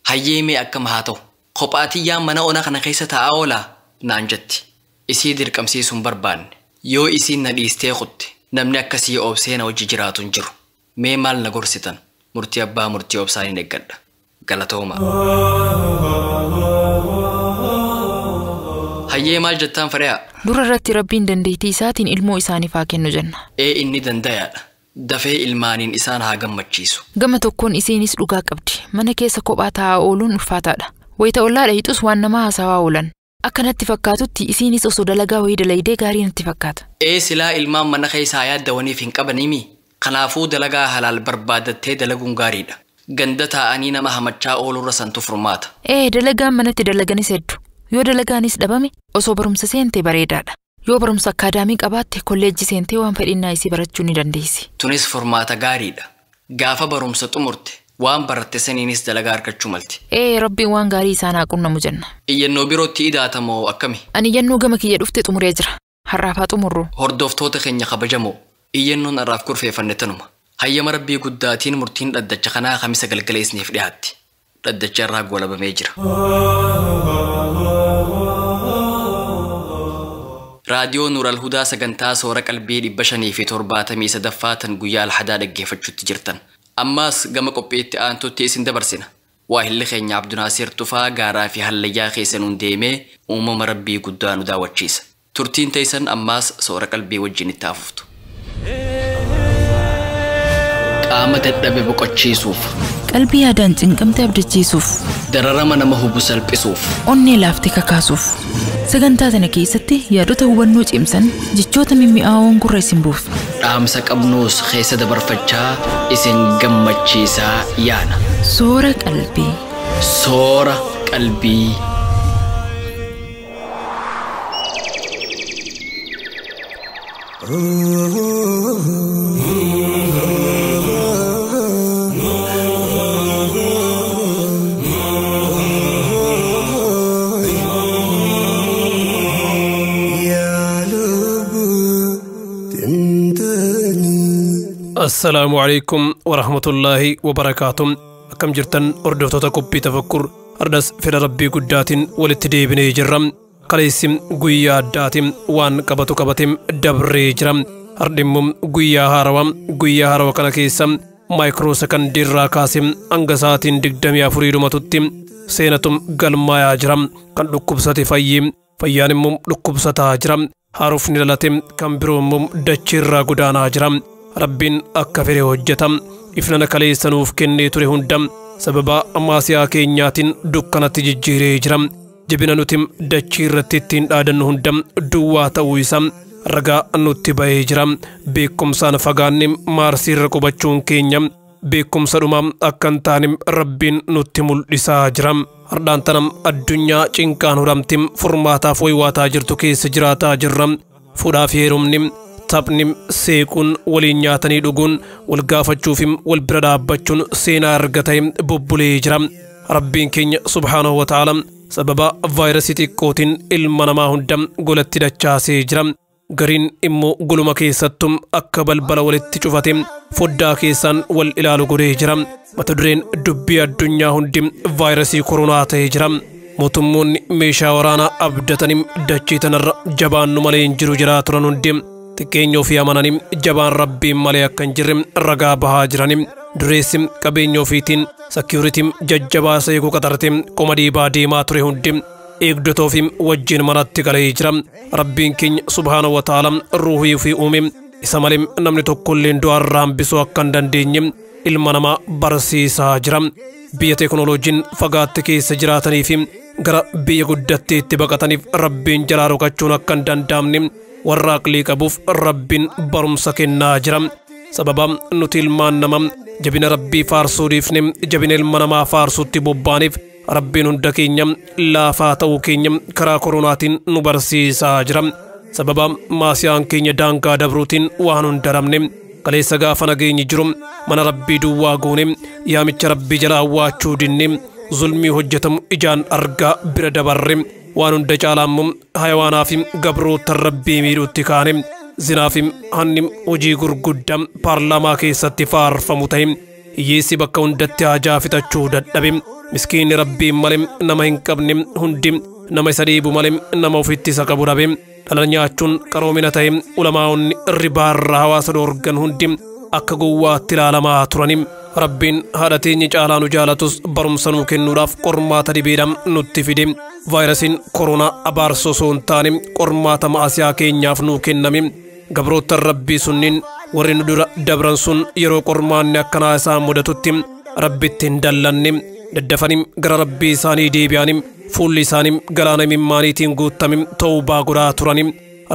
hayyee mee akkam haa ta'u. Kophaatiyyaan mana ona kana keessa taa'aa oolaa naan jetti. Isii dirqamsiisuun barbaanne. Yoo isiin na dhiistee kutte namni akkasii obsee na wajji jiraatu hin jiru. Mee maal na gorsitan? Murtii abbaa murtii obsaan hin eeggadha. Galatooma. Hayyee maal jettaan Fariyaa? Dura irratti Rabbiin dandeettii isaatiin ilmoo isaaniif haa kennu jenna. Ee inni dandayaadha. Dafee ilmaaniin isaan haa gammachiisu. Gama tokkoon isiinis dhugaa qabdi. Mana keessa kophaa taa'aa ooluun ulfaataadha. Wayita ollaa dhahitus waan nama haasawaa oolan. Akka natti fakkaatutti isiinis osoo dalagaa wayii dalaydee gaarii natti fakkaata. Ee silaa ilmaan mana keessaa yaaddawaniif hin qabanimi. Kanaafuu dalagaa halaal barbaadattee dalaguun gaariidha. Ganda taa'anii nama hamachaa oolurra santu furmaata. Ee dalagaan manatti dalaganis hedduu. Yoo dalagaanis dhabame osoo barumsa seentee bareedaadha. Yoo barumsa akkaadaamii qabaatte kolleejjii seentee waan fedhinnaa isii barachuu ni dandeessi. Tunis furmaata gaariidha. Gaafa barumsa xumurte waan baratte saniinis dalagaa argachuu malti. Ee Rabbiin waan gaarii isaan haa qunnamu jenna. Iyyannoo birootti idaatamoo akkami? Ani iyyannoo gama kiyya dhufte xumuree jira. Har'aaf haa xumurru. Hordoftoota keenya kabajamoo iyyannoon har'aaf kurfeeffanne tanuma. Hayyama Rabbii guddaatiin murtiin dhaddacha kanaa kamisa galgala isiniif dhiyaatti. Dhaddacha irraa goolabamee jira. Raadiyoo Nuural Hudaa sagantaa soora qalbii 573 tan guyyaa Alhadaa dhaggeeffachuutti jirtan. Ammaas gama qophiitti aantutti isin dabarsina. Waahilli keenya Abdunaasir Tufaa gaaraa fi hallayyaa keessa nuun deemee uumama Rabbii guddaa nu daawwachiisa. Turtiin teessan ammaas soora qalbii wajjin itti hafuftu. Qaama dadhabe boqochiisuuf, Qalbii yaadaan cinqamte abdachiisuuf, dararama nama hubu salphisuuf, onnee laaftee kakaasuuf. Sagantaa tana keessatti yaadota hubannoo cimsan jechoota mimmi'aawoon gurra isin buusu. Dhaamsa qabnuus keessa dabarfachaa isin gammachiisaa yaana. Soora qalbii. Soora qalbii. Assalaamu alaikum warahmatullaahi wabarakaatuh. Akkam jirtan hordoftoota qophii tafakkur ardas fedha Rabbii guddaatiin walitti deebinee jirra. Kaleessi guyyaa addaatiin waan qabatu qabateen dabree jira. Hardhimmoo guyyaa haarawaa guyyaa haarawaa kana keessa maayikiroo sekondii irraa kaasee hanga sa'aatiin 24 dhumatutti seenatum galmaayaa jira. Kan dhukkubsate fayyee fayyaan immoo dhukkubsataa jira. Haarofni dhalate kan biroo immoo dachiirraa godaanaa jira. Rabbiin akka fedhe hojjeta. Ifnana kaleessa nuuf kennee ture hunda sababa maasiyaa keenyaatiin dukkanatti jijjiiree jira. Jabina nuti dachii irratti ittiin dhaadannu hunda duwwaa ta'uu isaa ragaa nutti bahee jira. Beekumsaan fagaanne maarsii irra qubachuun keenya beekumsa dhumaa akka hin taane Rabbiin nutti mul'isaa jira. Hardhaan tanam addunyaa cinqaan huramti furmaataaf waywaataa jirtu keessa jiraataa jirra. Fuudhaa fi heerumni taphni seequun waliin nyaatanii dhuguun wal gaafachuuf wal bira dhaabbachuun seenaa erga ta'e bubbulee jira. Rabbiin keenya subhaanahu wa ta'ala sababa vaayirasii xiqqootiin ilma namaa hunda golatti dachaasee jira. Gariin immoo goluma keessattuu akka balbala walitti cufate foddaa keessaan wal ilaalu godhee jira. Mata dureen dubbii addunyaa hundi vaayirasii koronaa ta'ee jira. Mootummoonni meeshaa waraanaa abdatanii dachee tanarra jabaannu malee hin jiru jiraa turan hundi xiqqeenya ofii amananii jabaan Rabbiin malee akka hin jirre ragaa bahaa jiranii. Dureessi qabeenya ofiitiin sekiuritiin jajjabaa seequu qaxarte qoma dhiibaa deemaa ture hundi eegdota ofii wajjin manatti galee jira. Rabbiin keenya subhaanahu wa ta'ala ruuhii ofii uume isa malee namni tokkollee du'arraa hambisuu akka hin dandeenye ilma namaa barsiisaa jira. Biyya teekinooloojiin fagaatte keessa jiraatanii fi gara biyya guddatteetti baqataniif Rabbiin jalaa rukachuun akka hin danda'amne warra aqlii qabuuf Rabbiin barumsa kennaa jira. Sababa nuti ilmaan namaa jabina Rabbii faarsuu dhiifne jabina ilma namaa faarsuutti bobbaaniif Rabbiin hunda keenya laafaa ta'uu keenya karaa koronaatiin nu barsiisaa jira. Sababa maasiyaan keenya daangaa dabruutiin waan hin daramne kaleessa gaafa nageenyi jiru mana Rabbii duwwaa goone yaamicha Rabbii jalaa awwaachuu dinne zulmii hojjetamu ijaan argaa bira dabarre waan hunda caalaammoo hayawaanaa fi gabroota Rabbii miidhuutti kaane zinaa fi hanni hojii gurguddaa paarlaamaa keessatti faarfamu ta'e hiyyeessi bakka hundatti haajaa fixachuu dadhabe miskiinni Rabbiin malee nama hin qabne hundi nama isa dhiibu malee nama ofitti isa qabu dhabe dhala nyaachuun qaroomina ta'e ulamaa'onni ribaarraa hawaasa dhoorgan hundi akka gowwaatti ilaalamaa turani. Rabbiin haadha teenya caalaa nu jaalatus barumsa nuu kennuudhaaf qormaata dhibeedhaan nutti fide. Vaayirasiin koronaa abaarsa osoo hin taane qormaata ma'asiyaa keenyaaf nuu kenname. Gabroottan Rabbii sunniin warri nu dura dabran sun yeroo qormaanni akkanaa isaan mudatutti Rabbitti hin dallanne, daddafanii gara Rabbii isaanii deebi'anii fuulli isaanii galaana imimmaaniitiin guutame tawbaa godhaa turani.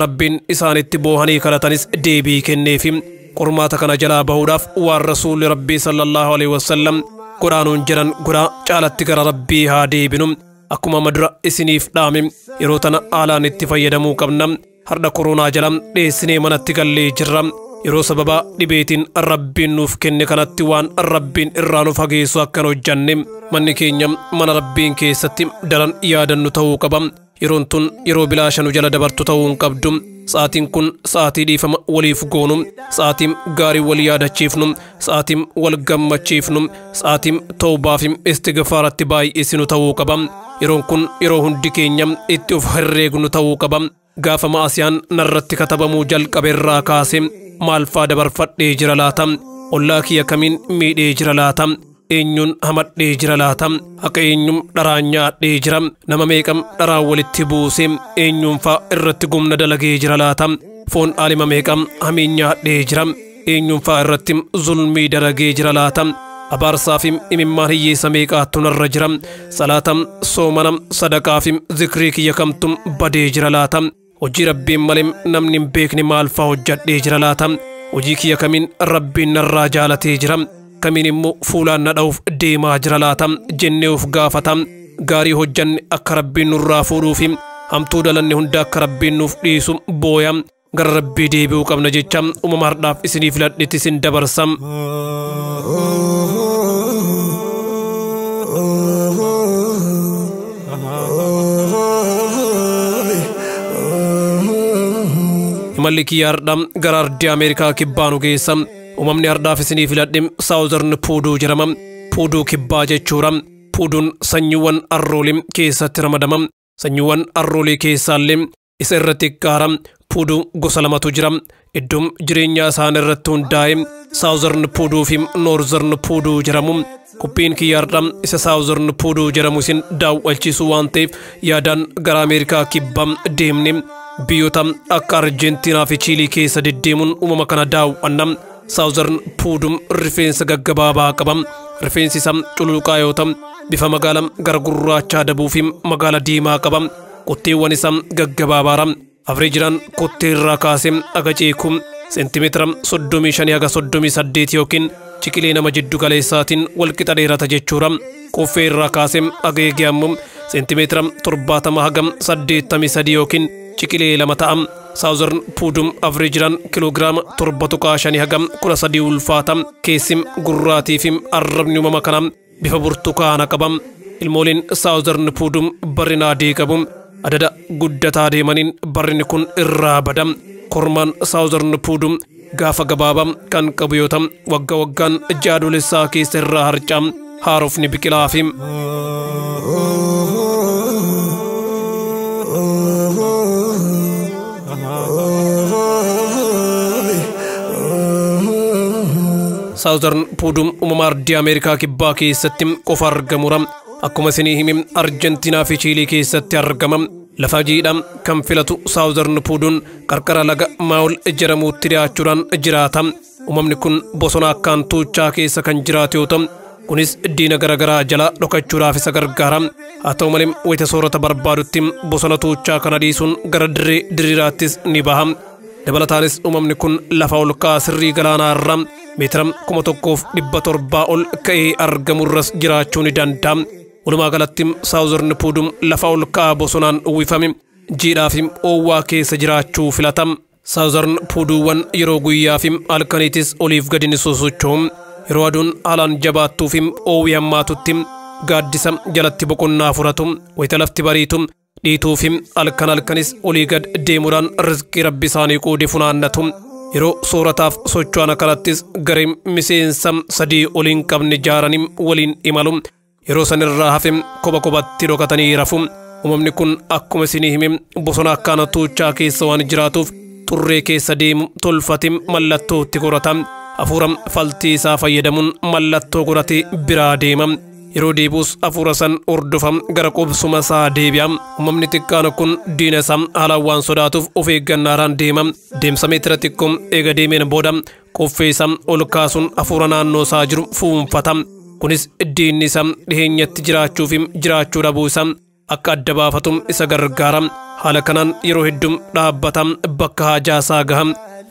Rabbiin isaanitti boohanii kadhatanis deebii kenneefi. Qormaata kana jalaa bahuudhaaf waan Rasuulli Rabbii sallallahu alaihi wasallam godhaanuun jedhan godhaa caalatti gara Rabbii haa deebinu. Akkuma amma dura isiniif dhaame yeroo tana haalaan itti fayyadamuu qabna. Har'a koronaa jala dheessinee manatti gallee jirra. Yeroo sababa dhibeetiin Rabbiin nuuf kenne kanatti waan Rabbiin irraa nu fageessu akkan hojjanne manni keenya mana Rabbiin keessatti daran yaadannu ta'uu qaba. Yeroon tun yeroo bilaasha nu jala dabartu ta'uu hin qabdu. Sa'aatiin kun sa'aatii dhiifama waliif goonu, sa'aatiin gaarii wal yaadachiifnu, sa'aatiin wal gammachiifnu, sa'aatiin tawbaa fi istigfaaratti baay'isinu ta'uu qaba. Yeroon kun yeroo hundi keenya itti of herreegnu ta'uu qaba. Gaafa ma'asiyaan narratti katabamuu jalqabe irraa kaasee maal faa dabarfadhee jira laata? Ollaa kiyya kamiin miidhee jira laata? Eenyuun hamadhee jira laata? Haqa eenyuun dharaan nyaadhee jira? Nama meeqam dharaan walitti buusee eenyuun faa irratti gumna dalagee jira laata? Foon aalima meeqam hamiin nyaadhee jira? Eenyuun faa irratti zulmii dalagee jira laata? Abaarsaa fi imimmaan hiyyeessa meeqaattu narra jira? Salaatam, soomanam, sadaqaa fi zikrii kiyya kamtu badee jira laata? Hojii Rabbiin malee namni hin beekne maal faa hojjadhee jira laata? Hojii kiyya kamiin Rabbiin narraa jaalatee jira? Kamiin immoo fuulaan na dha'uuf deemaa jira laata? Jennee of gaafata. Gaarii hojjanne akka Rabbiin nurraa fuudhuu fi hamtuu dalanne hunda akka Rabbiin nuuf dhiisu booya. Gara Rabbii deebi'uu qabna jecha uumama har'aaf isinii filadhetti isin dabarsa. Imalli kiyya har'aa gara ardii Ameerikaa kibbaa nu geessa. Uumamni har'aaf isinii filadhe Saawuzarn Puuduu jedhama. Puuduu kibbaa jechuudha. Puuduun sanyiiwwan arroolii keessatti ramadama. Sanyiiwwan arroolii keessaallee isa irra xiqqaara. Puuduu gosa lamatu jira. Iddoon jireenya isaan irratti hundaa'e Saawuzarn Puuduu fi Noorzarn Puuduu jedhamu. Qophiin kiyya har'aa isa Saawuzarn Puuduu jedhamu isin daawwachiisu waan ta'eef yaadaan gara Ameerikaa kibbaa deemne. Biyyoota akka Arjentiinaa fi Chiilii keessa deddeemuun uumama kana daawwanna. Saawuzarn Puuduun rifeensa gaggabaabaa qaba. Rifeensi isaa cululuqaa yoo ta'u bifa magaala gara gurraachaa dabuu fi magaala diimaa qaba. Kotteewwan isaa gaggabaabaadha. Afreejiraan kottee irraa kaasee haga ceekuu seentimeetira 35 haga 38 yookiin ciqilee nama jiddu galeessaatiin walqixa dheerata jechuudha. Qoffee irraa kaasee haga eegee ammoo seentimeetira 70 haga 83 yookiin ciqilee 2 ta'a. Saawuzarn Puuduun afreejiraan kiloogiraama 7.5 haga 13 ulfaata. Keessi gurraatii fi arrabni uumama kanaa bifa burtukaana qaba. Ilmooliin Saawuzarn Puuduun barrina adii qabu. Adada guddataa deemaniin barrinni kun irraa bada. Kormaan Saawuzarn Puuduun gaafa gabaabaa kan qabu yoo ta'u waggaa waggaan ji'a adoolessaa keessa irraa harca'a. Haarofni biqilaa fi Saawuzarn Puuduun uumama ardii Ameerikaa kibbaa keessatti qofa argamudha. Akkuma isinii hime Arjentiinaa fi Chiilii keessatti argama. Lafa jiidhaa kan filatu Saawuzarn Puuduun qarqara laga Maawul jedhamutti dhiyaachuudhaan jiraata. Uumamni kun bosona akkaan tuuchaa keessa kan jiraatu yoo ta'u kunis diina garaagaraa jala dhokachuudhaaf isa gargaara. Haa ta'u malee wayita soorata barbaadutti bosona tuuchaa kana dhiisuun gara dirree diriiraattis ni baha. Dabalataanis uumamni kun lafa ol ka'aa sirrii galaanaa irraa meetira 1700 ol ka'ee argamurras jiraachuu ni danda'a. Walumaa galatti Saawuzarn Puuduun lafa ol ka'aa bosonaan uwwifame jiidhaa fi oowwaa keessa jiraachuu filata. Saawuzarn Puuduuwwan yeroo guyyaa fi halkaniitis oliif gadi ni sosocho'u. Yeroo aduun haalaan jabaattuu fi oowwi hammaatutti gaaddisa jalatti boqonnaa furatu. Wayita lafti bariitu dhiituu fi halkan halkanis olii gad deemuudhaan rizqii rabbi isaanii qoode funaannatu. Yeroo soorataaf socho'an akkanattis gareen miseensa 3 ol hin qabne jaaranii waliin imalu. Yeroo sanirraa hafe kopha kophatti dhokatanii rafu. Uumamni kun akkuma isinii hime bosona akkaan tuuchaa keessa waan jiraatuuf xurree keessa deemu tolfate mallattoo itti qorata. Hafuura faltii isaa fayyadamuun mallattoo godhatee biraa deema. Yeroo deebi'us hafuura san hordofa gara qubsuma isaa deebi'a. Uumamni xiqqaan kun diina isaa haalaan waan sodaatuuf of eeggannaadhaan deema. Deemsa meetira xiqqoo eega deemeen booda qoffee isaa ol kaasuun hafuura naannoo isaa jiru fuunfata. Kunis diinni isaa dhiheenyatti jiraachuu fi jiraachuu dhabuu isaa akka adda baafatu isa gargaara. Haala kanaan yeroo hedduu dhaabbata bakka haajaa isaa gaha.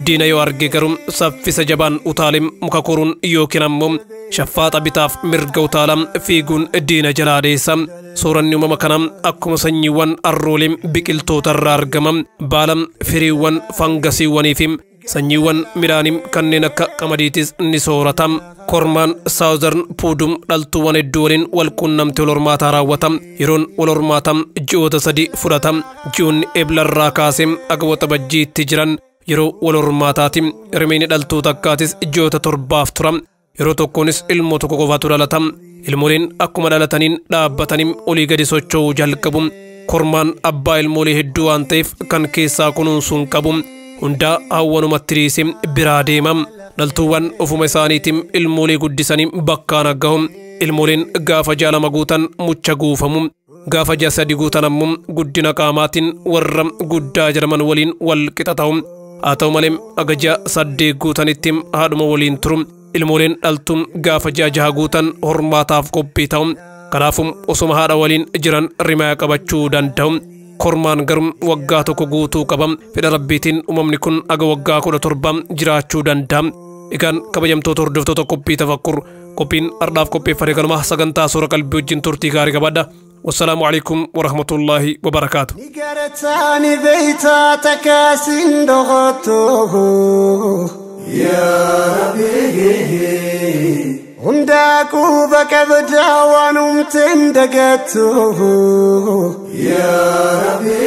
Diina yoo arge garuu saffisa jabaan utaalee muka koruun yookiin ammoo shaffaaxa bitaaf mirga utaalaa fiiguun diina jalaa dheessa. Sooranni uumama kanaa akkuma sanyiiwwan arroolee biqiltoota irraa argama. Baala, firiiwwan, fangasiiwwanii fi sanyiiwwan midhaanii kanneen akka qamadiitis ni soorata. Kormaan Saawuzarn Puudum dhaltuuwwan hedduu waliin wal quunnamtee wal hormaataa raawwata. Yeroon wal hormaataa ji'oota 3 fudhata. Ji'oonni Ebla irraa kaasee aga Waxabajjiitti jiran yeroo wal hormaataati. Rimeenyi dhaltuu takkaatis ji'oota 7 tura. Yeroo tokkoonis ilmoo tokko qofaatu dhalata. Ilmooleen akkuma dhalataniin dhaabbatanii olii gadi socho'uu jalqabu. Kormaan abbaa ilmoolee hedduu waan ta'eef kan keessaa kunuunsuun qabu. Hundaa hawwanumatti dhiisee biraa deema. Dhaltuuwwan ofuma isaaniitiin ilmoolee guddisanii bakkaan gahu. Ilmooleen gaafa ji'a 2 guutan mucha guufamu. Gaafa ji'a 3 guutan ammoo guddina qaamaatiin warra guddaa jedhaman waliin wal qixa ta'u. Haa ta'u malee aga ji'a 8 guutanitti haadhuma waliin turu. Ilmooleen dhaltuun gaafa ji'a 6 guutan hormaataaf qophii ta'u. Kanaafuu osuma haadha waliin jiran rimaa qabachuu danda'u. Kormaan garuu waggaa 1 guutuu qaba. Fedha Rabbiitiin uumamni kun aga waggaa 17 jiraachuu danda'a. Egaan kabajamtoota hordoftoota qophii tafakkur qophiin ardhaaf qopheeffate kanuma sagantaa soora qalbii wajjin turtii gaarii qabaadha. Wassalaamu alaikum warahmatullaahi wabarakaatu. Nigarataani beeytaa takaasin dhoqotoo yaa Rabbi hundaa quba qabdaa waan humteen dagatoo yaa Rabbi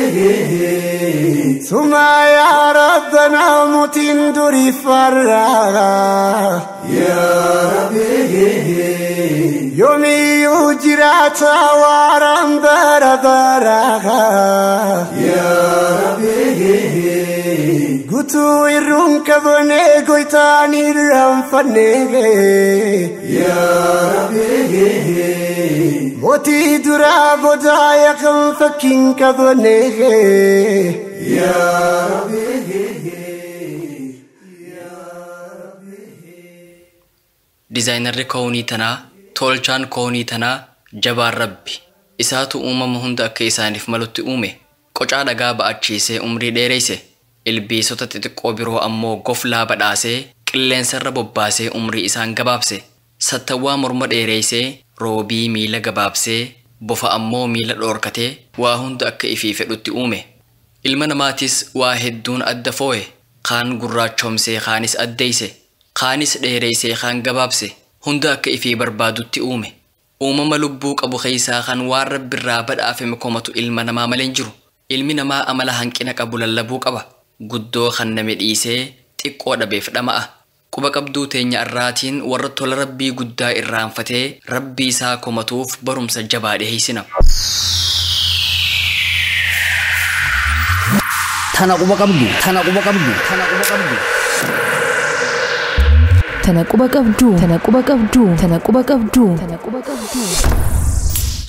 sumaa yaa Rabbanaa mootiin durii farraa yaa Rabbi yoomiyyuu jiraata waaraan bara baraa yaa Rabbi guutuu irruun qabnee goytaan irraanfannee yaa Rabbi mootii duraa boodaa yaqan fakkiin qabnee yaa Rabbi. Dizaayinarri koonii tanaa, tolchaan koonii tanaa, jabaan Rabbi. Isaatu uumama hunda akka isaaniif malutti uume. Qocaa dhagaa ba'achiisee umrii dheereyse. Ilbiisota xixiqqoo biroo ammoo goflaa badhaasee qilleensarra bobbaasee umrii isaan gabaabse. Sattawwaa morma dheereysee, roobii miila gabaabsee, bofa ammoo miila dhoorkatee waa hunda akka ifii fedhutti uume. Ilma namaatis waa hedduun adda foo'e. Kaan gurraachoomsee kaanis addeeyse. Kaanis dheereysee kaan gabaabse. Hunda akka ifii barbaadutti uume. Uumama lubbuu qabu keessaa kan waan Rabbirraa badhaafame komatu ilma namaa malee hin jiru. Ilmi namaa amala hanqina qabu lallabuu qaba. Guddoo kan name dhiisee xiqqoo dhabeef dhama'a. Quba qabduu teenya irraatiin warra tola Rabbii guddaa irraanfatee Rabbii isaa komatuuf barumsa jabaa dhiheessina. Tana quba qabdu, tana quba qabdu, tana quba qabdu. Tana quba qabdu, tana quba qabdu, tana quba qabdu, tana quba qabdu.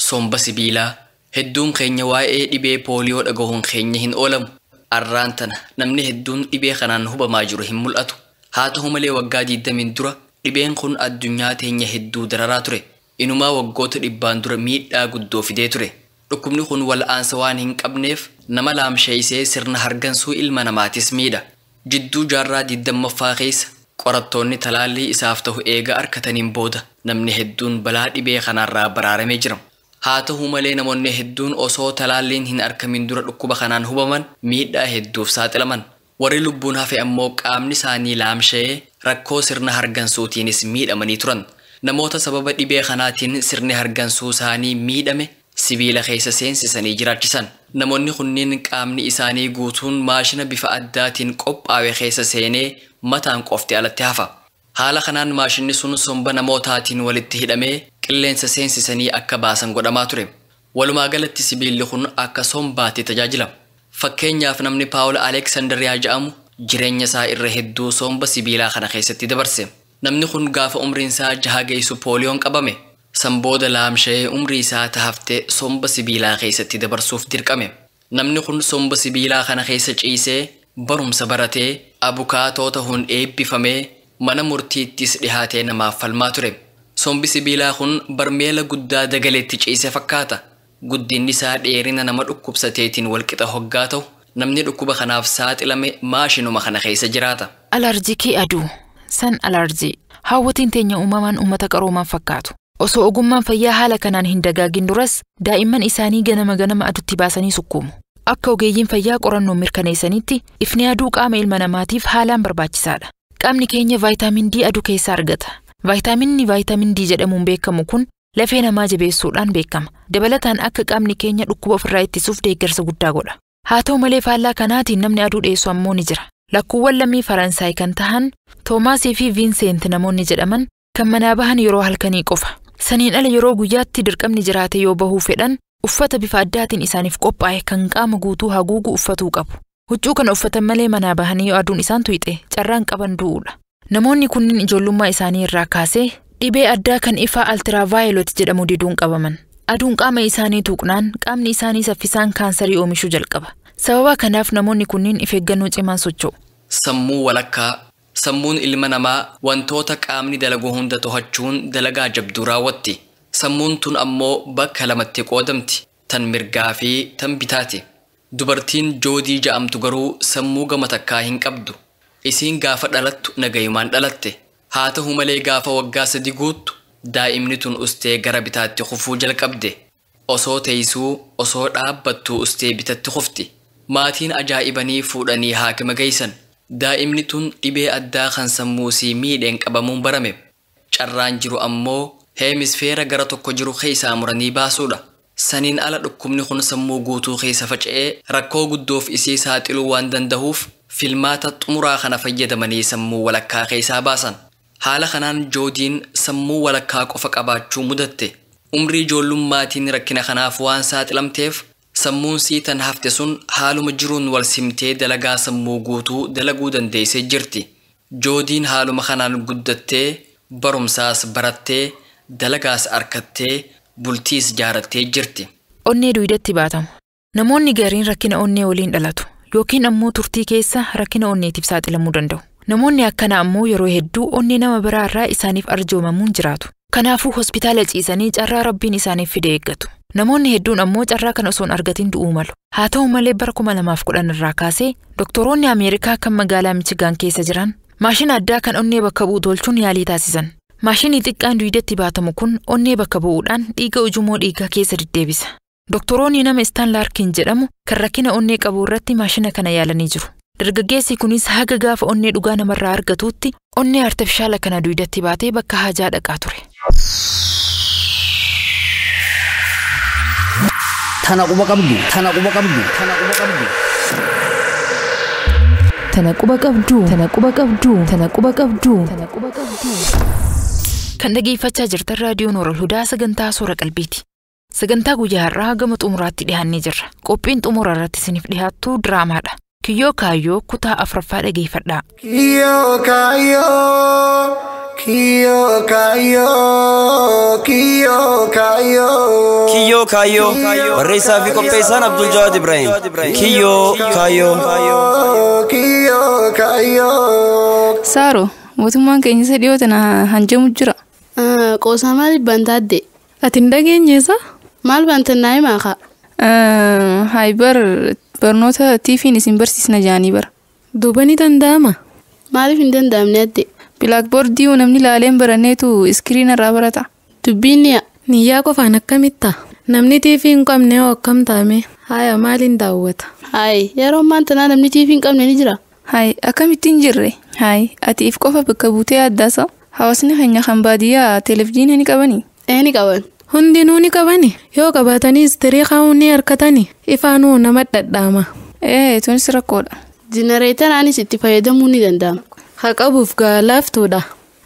Somba sibiilaa hedduun keenya waa'ee dhibee pooliyoo dhagahuun keenya hin oolamu. Arraan tana namni hedduun dhibee kanaan hubamaa jiru hin mul'atu. Haa ta'u malee waggaa 20 dura dhibeen kun addunyaa teenya hedduu dararaa ture. Inumaa waggoota 100 dura miidhaa guddoo fidee ture. Dhukkubni kun wal'aansa waan hin qabneef nama laamsheessee sirna hargansuu ilma namaatis miidha. Jidduu jaarraa 20ffaa keessa qorattoonni talaallii isaaf ta'u eega arkataniin booda namni hedduun balaa dhibee kanaarraa baraaramee jira. Haa ta'u malee namoonni hedduun osoo talaalliin hin arkamin dura dhukkuba kanaan hubaman miidhaa hedduuf saaxilaman. Warri lubbuun hafe ammoo qaamni isaanii laamshee rakkoo sirna hargansuutiinis miidhamanii turan. Namoota sababa dhibee kanaatiin sirni hargansuu isaanii miidhame sibiila keessa seensisanii jiraachisan. Namoonni kunniin qaamni isaanii guutuun maashina bifa addaatiin qophaa'e keessa seenee mataan qofti alatti hafa. Haala kanaan maashinni sun somba namootaatiin walitti hidhamee qilleensa seensisanii akka baasan godhamaa ture. Walumaa galatti sibiilli kun akka sombaatti tajaajila. Fakkeenyaaf namni Paawul Aleksandariyaa jedhamu jireenya isaa irra hedduu somba sibiilaa kana keessatti dabarse. Namni kun gaafa umriin isaa 6 geessu pooliyoon qabame. San booda laamsha'ee umrii isaa tahaftee somba sibiilaa keessatti dabarsuuf dirqame. Namni kun somba sibiilaa kana keessa ciisee barumsa baratee abukaatoo ta'uun eebbifamee mana murtiittis dhihaatee namaaf falmaa ture. Sombi sibiilaa kun barmeela guddaa dagaleetti ciise fakkaata. Guddinni isaa dheerina nama dhukkubsateetiin walqixa hoggaa ta'u namni dhukkuba kanaaf saaxilame maashinuma kana keessa jiraata. Alarjikii aduu. San alarjii. Haawwatiin teenya uumamaan uummata qaroomaan fakkaatu. Osoo ogummaan fayyaa haala kanaan hin dagaagin duras daa'imman isaanii ganama ganama adutti baasanii sukkuumu. Akka ogeeyyiin fayyaa qorannoon mirkaneessanitti ifni aduu qaama ilma namaatiif haalaan barbaachisaadha. Qaamni keenya vaayitaamin D aduu keessaa argata. Vaayitaaminni vaayitaamin D jedhamuun beekamu kun lafee namaa jabeessuudhaan beekama. Dabalataan akka qaamni keenya dhukkuba ofirraa ittisuuf deeggarsa guddaa godha. Haa ta'u malee faallaa kanaatiin namni aduu dheessu ammoo ni jira. Lakkuuwwan lammii Faransaay kan tahan Toomaasii fi Viinseent namoonni jedhaman kan manaa bahan yeroo halkanii qofa. Saniin ala yeroo guyyaatti dirqamni jiraate yoo bahuu fedhan uffata bifa addaatiin isaaniif qophaa'e kan qaama guutuu haguugu uffatuu qabu. Huccuu kana uffatan malee manaa bahanii yoo aduun isaan tuyxe carraan qaban du'uudha. Namoonni kunniin ijoollummaa isaanii irraa kaasee dhibee addaa kan ifaa altiraavaayilot jedhamu diduun qabaman. Aduun qaama isaanii tuqnaan qaamni isaanii saffisaan kaansarii oomishuu jalqaba. Sababa kanaaf namoonni kunniin if eeggannoo cimaan socho'u. Sammuu walakkaa. Sammuun ilma namaa wantoota qaamni dalagu hunda to'achuun dalagaa jabduu raawwatti. Sammuun tun ammoo bakka lamatti qoodamti. Tan mirgaa fi tan bitaati. Dubartiin Joodii ja'amtu garuu sammuu gama takkaa hin qabdu. Isiin gaafa dhalattu nagayumaan dhalatte. Haa ta'u malee gaafa waggaa 3 guuttu daa'imni tun ustee gara bitaatti kufuu jalqabde. Osoo teessuu osoo dhaabbattuu ustee bitatti kufti. Maatiin ajaa'ibanii fuudhanii haakima geessan. Daa'imni tun dhibee addaa kan sammuu isii miidheen qabamuun barame. Carraan jiru ammoo heemisfeera gara tokko jiru keessaa muranii baasuudha. Saniin ala dhukkubni kun sammuu guutuu keessa faca'ee rakkoo guddoof isii saaxiluu waan danda'uuf filmaata xumuraa kana fayyadamanii sammuu walakkaa keessaa baasan. Haala kanaan Joodiin sammuu walakkaa qofa qabaachuu mudatte. Umrii ijoollummaatiin rakkina kanaaf waan saaxilamteef sammuun sii tan hafte sun haaluma jiruun wal simtee dalagaa sammuu guutuu dalaguu dandeessee jirti. Joodiin haaluma kanaan guddattee barumsaas barattee dalagaas arkattee bultiis jaarattee jirti. Onnee duwidatti baatamu. Namoonni gariin rakkina onnee waliin dhalatu yookiin ammoo turtii keessa rakkina onneetiif saaxilamuu danda'u. Namoonni akkana ammoo yeroo hedduu onnee nama biraa irraa isaaniif arjoomamuun jiraatu. Kanaafuu hospitaala ciisanii carraa rabbiin isaaniif fide eeggatu. Namoonni hedduun ammoo carraa kana osoo hin argatin du'uu malu. Haa ta'u malee bara 2010 irraa kaasee doktoroonni Ameerikaa kan magaalaa Michigaan keessa jiran maashina addaa kan onnee bakka bu'u tolchuun yaalii taasisan. Maashinii xiqqaan duwidatti baatamu kun onnee bakka bu'uudhaan dhiiga ujummoo dhiigaa keessa deddeebisa. Doktoroonni nama Stan Larkin jedhamu kan rakkina onnee qabu irratti maashina kana yaalanii jiru. Dargaggeessi kunis haga gaafa onnee dhugaa namarraa argatutti onnee artifishaala kana duwidatti baatee bakka haajaa dhaqaa ture. Tana quba qabdu, tana quba qabdu, tana quba qabdu. Tana quba qabdu, tana quba qabdu, tana quba qabdu, tana quba qabdu. Kan dhageeffachaa jirtan raadiyoo Nuurul Hudaa sagantaa Soora Qalbiiti. Sagantaa guyyaa har'aa gama xumuraatti dhiyaannee jirra. Qophiin xumura irratti isiniif dhiyaattu diraamaadha. Kiyyoo Kaayyoo kutaa 4ffaa dhageeffadhaa. Kiyyoo Kaayyoo, Kiyyoo Kaayyoo, Kiyyoo Kaayyoo. Kiyyoo Kaayyoo barreessaa fi qopheessaan Abdul Jawaad Ibrahim. Kiyyoo Kaayyoo. Kiyyoo Kaayyoo. Saaro, mootummaan keenya isa dhiyoo tana hanjamu jira. Qoosaa maaliif bantaadde? Ati hin dhageenyeesa? Maal bantannaa himaa kaa? Hayi bar barnoota tiifiin isin barsiisna jaanii bara. Duuba ni danda'ama? Maaliif hin danda'amne adde? Bilaakboordii namni laaleen baranneetu iskiriina irraa barata. Dubbiin ni'a. Niyyaa qofaan akkamitta? Namni tiifii hin qabne hoo akkam taame? Haya maaliin daawwata? Hayi yeroo ammaan tanaa namni tiifii hin qabne ni jira. Hayi akkamitti hin jirre? Hayi ati if qofa bakka buutee addaasa? Hawaasni keenya kan baadiyyaa televezyiinii ni qabanii? Ee ni qaban. Hundinuu ni qabani. Yoo qabaatanii istirii kaa'uu ni harkatani. Ifaanuu nama dhadhaama. Ee tunis rakkoodha. Jenereetaraanis itti fayyadamuu ni danda'ama. Haa qabuuf gaa laaftuudha.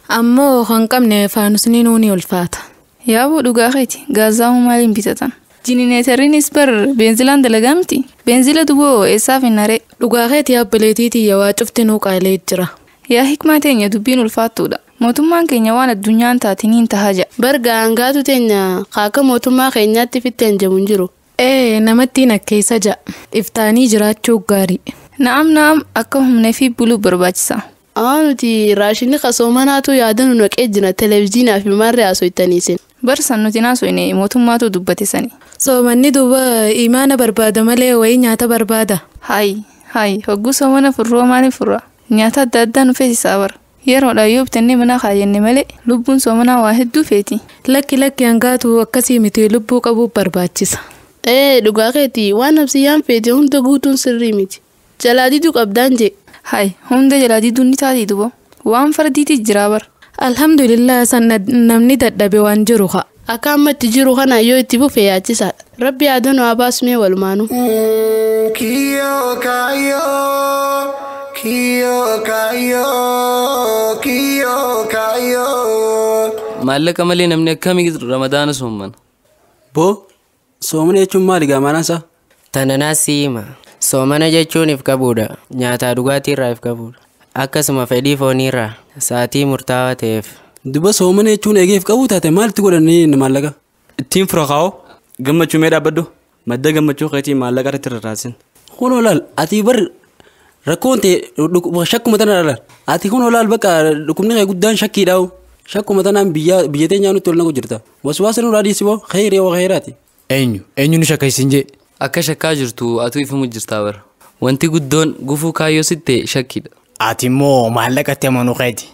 Ammoo kan qabne faanusni nuu ni ulfaata. Yaaboo dhugaa keeti gaazaamu maaliin bitatan? Jenereetariinis bar beenzilaan dalagaa miti. Beenzila duboo eessaaf hin naree? Dhugaa keeti yaabbileetii tiyya waa cufti nuu qaalee jira. Yaa hikmaa teenya dubbiin ulfaattuudha. Mootummaan keenya waan addunyaan taatiniin tahaa ja'a. Barga hangaatu teenya kaaka mootummaa keenyaatti fitti hanjamu hin jiru. Ee namattiin akkeessa ja'a. Iftaanii jiraachuu gaarii. Na'am na'am akka humna fi buluu barbaachisa. Aa nuti raashinni qasoomanaatu yaada nu naqee jira televezyiinaa fi maarree haasofitaniisin. Barsan nuti naasofne mootummaatu dubbate sani. Soomanni duuba imaana barbaada malee wayii nyaata barbaada. Hayi hayi hogguu soomana furroo maaliif furra? Nyaata adda addaa nu feesisaa bara. Yeroodhaan yoo bitannee mana kaayyenne malee lubbuun soomanaa waa hedduu feeti. Lakki lakki hangaatu akkasii miti lubbuu qabuu barbaachisa. Ee dhugaa keeti waan nafsiyyaan feete hunda guutuun sirrii miti. Jalaa diduu qabdaan jee. Hayi hunda jalaa diduun ni taati duba. Waan fardiiti jira bara. Alhamdulillah san namni dadhabe waan jiru haa. Akka amma itti jiru kana yoo itti fufe yaachisaadha. Rabbi yaada nu haa baasumee walumaanu. Kiyyoo kaayyoo kiyyoo kaayyoo kiyyoo kaayyoo. Maallaqa malee namni akkamii ramadaana soomana? Boo soomana jechuun maali gaamaanaan isaa? Tananaas hima. Soomana jechuun if qabuudha. Nyaataa dhugaatii irraa if qabuudha. Akkasuma fedhii foonii irraa sa'aatii murtaawaa ta'eef. Duba soomana jechuun eegeef qabuu taate maalitti godhanii maallaqa? Ittiin fura kaa'oo gammachuu mee dhaabbadhu madda gammachuu keetii maallaqa irratti rarraasin. Kun olaal ati bar rakkoon ta'e shakkuma tana laal ati kun olaal bakka dhukkubni kee guddaan shakkiidhaa'u shakkuma tanaan biyya teenyaa nutti ol naqu jirta waswaasa nurraa dhiisi boo khayrii wa khayraati. Eenyu eenyu nu shakkisiin jee? Akka shakkaa jirtu atuu ifamu jirtaa bara. Wanti guddoon gufuu kaayyoo sitte shakkiidha. Ati immoo maallaqatti amanuu keeti.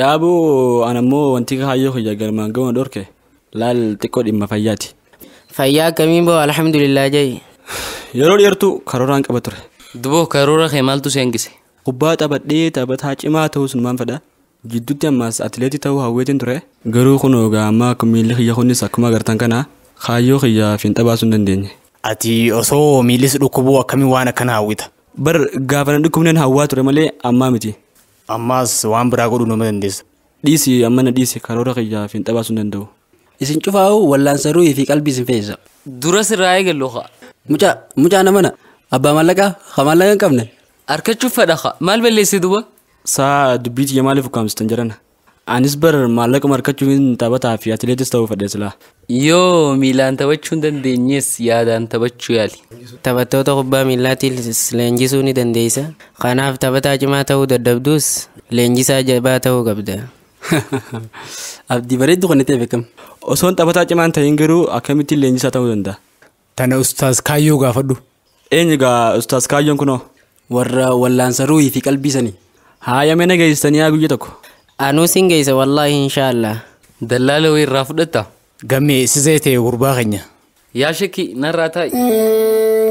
Yaaboo ana immoo wanti kaayyoo kiyya galmaan ga'uun dhorke laal xiqqoo dhimma fayyaati. Fayyaa akkamiin boo alhamdulillah jee. Yeroo dheertuu karooraan qaba ture. Duboo karoora kee maaltu si hangise? Kubbaa taphadhee taphataa cimaa ta'uu sunumaan fedha. Jidduutti ammaas atileetii ta'uu hawweetiin ture. Garuu kun egaa amma akka miilli kiyya kunis akkuma agartan kana kaayyoo kiyya fiinxa baasuu hin dandeenye. Ati osoo miillis dhukkubuu akkamiin waan akkana hawwita? Bar gaafa na dhukkubneen hawwaa ture malee ammaa miti. Ammaas waan biraa godhuu nama dandeessa. Dhiisi amma na dhiisi karoora kiyya fiinxa baasuu hin danda'u. Isin cufaa'u wallaansa ruuhii fi qalbii isin fe'isa. Dura sirraa eegallu haa. Mucaa namana abbaa maallaqaa haa maallaqa hin qabne. Harkachuuf fedha haa maal balleesse duba? Saa dubbii tiyya maaliif ukkaamsitan jedhana? Anis bar maallaquma harkachuun taphataa fi atileetis ta'uu fedhe silaa. Yoo miilaan taphachuu hin dandeenyees yaadaan taphachuu yaali. Taphattoota kubbaa miillaatiis leenjisuu ni dandeessa. Kanaaf taphataa cimaa ta'uu dadhabduus leenjisaa jabaa ta'uu qabda. Abdii bareedduu kan ta'e beekama. Osoon taphataa cimaan ta'in garuu akkamittiin leenjisaa ta'uu danda'a? Tana ustaas kaayyoo gaafadhu. Eenyu gaa ustaas kaayyoon kunoo? Warra wallaansa ruuhii fi qalbii sanii. Haaya mana geessanii haa guyya tokko. Anuu sin geessa wallaahi inshaallah. Dallaala wayii irraa fudhatta? Gammee sisee ta'e gurbaa keenya. Yaa shakki narraa taa'i.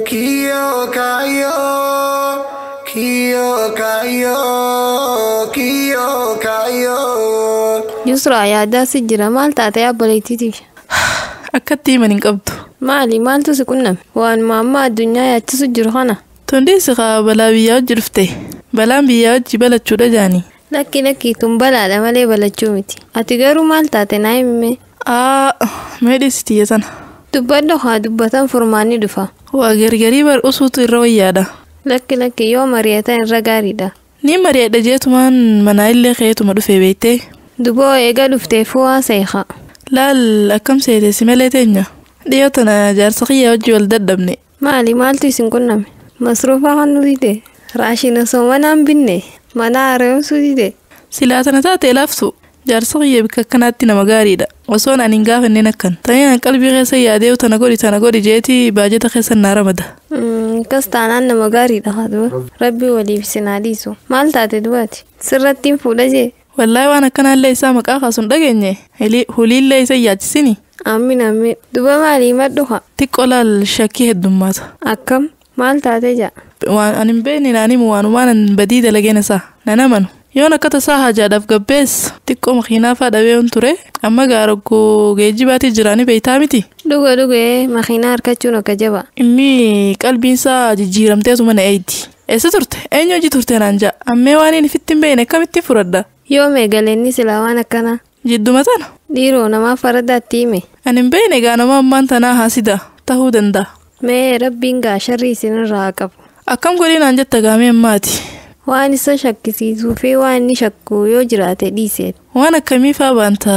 Kiyyoo kaayyoo kiyyoo kaayyoo kiyyoo kaayyoo. Yusraa yaadaa si jira maal taatee abboleettiitiif? Akkatti himan hin qabdu. Maali maaltu si qunname? Waan maammaa addunyaa yaachisu jiru kana. Tundeessi haa balaa biyyaa hojii dhufte. Balaan biyyaa hojii balachuudha jaani. Lakki lakki tun balaadha malee balachuu miti. Ati garuu maal taate naa himi? Aa mee dhiisi tiyya sana. Dubbadhu haa dubbatan furmaanni dhufa. Waa gargarii bar usuutu irra wayyaadha. Lakki lakki yoo mari'atan irra gaariidha. Ni mari'adha jeetumaan manaa illee keetuma dhufee beektee. Duboo eega dhufteefuu haasa'iha. Laal akkam seete si malee teenya. Dhiyoo tana jaarsa kiyya hojii wal dadhabne. Maali maaltu isin qunname? Masruufaa kan nu dide? Raashina soomanaan binne? Mana haaromsuu dide? Silaa tana taate laaftu. Jaarsa kiyya bikka akkanaatti nama gaariidha. Osoon ani hin gaafanneen akkan. Taniin qalbii keessa yaadee tana godhi jeetii baajata keessa naa ramada. Akkas taanaan nama gaariidha haa duba. Rabbi waliif isin haa dhiisu. Maal taate dubaati? Sirratti hin fuudha jee? Wallaahi waan akkanaallee isaa maqaa kaasuun dhageenye. Huliillee isa yaachisini. Amiin amiin. Duba maalii maddu haa? Xiqqoo laal shakkii heddummaata. Akkam? Maal taate jaa? Waan ani hin beekne naan himu waanumaan an badii dalageen isaa. Nan amanu. Yoon akka tasaa hajaadhaaf gabbees xiqqoo makiinaa faa dhabee on ture amma gaaraggoo geejjibaatii jiraanii beektaa miti. Dhuga dhugee makiinaa harkachuun akka jaba. Inni qalbiin isaa jijjiiramteetu mana eeydi. Eessa turte? Eenyu hojii turte naan ja'a. Ammee waan inni ifitti hin beekne akkamitti fudhadha? Yoo meegaleenni silaa waan akkanaa. Jidduma tana. Dhiiroo namaaf faradaatti hime. Ani hin beekne gaa nama ammaan tanaa haasida ta'uu danda'a. Mee rabbiin gaa sharrii isinirraa haa qabu. Akkam godhii naan jetta gaamee ammaati. Waan isa shakkisiisuu fi waan inni shakku yoo jiraate dhiise. Waan akkamii faa baanta?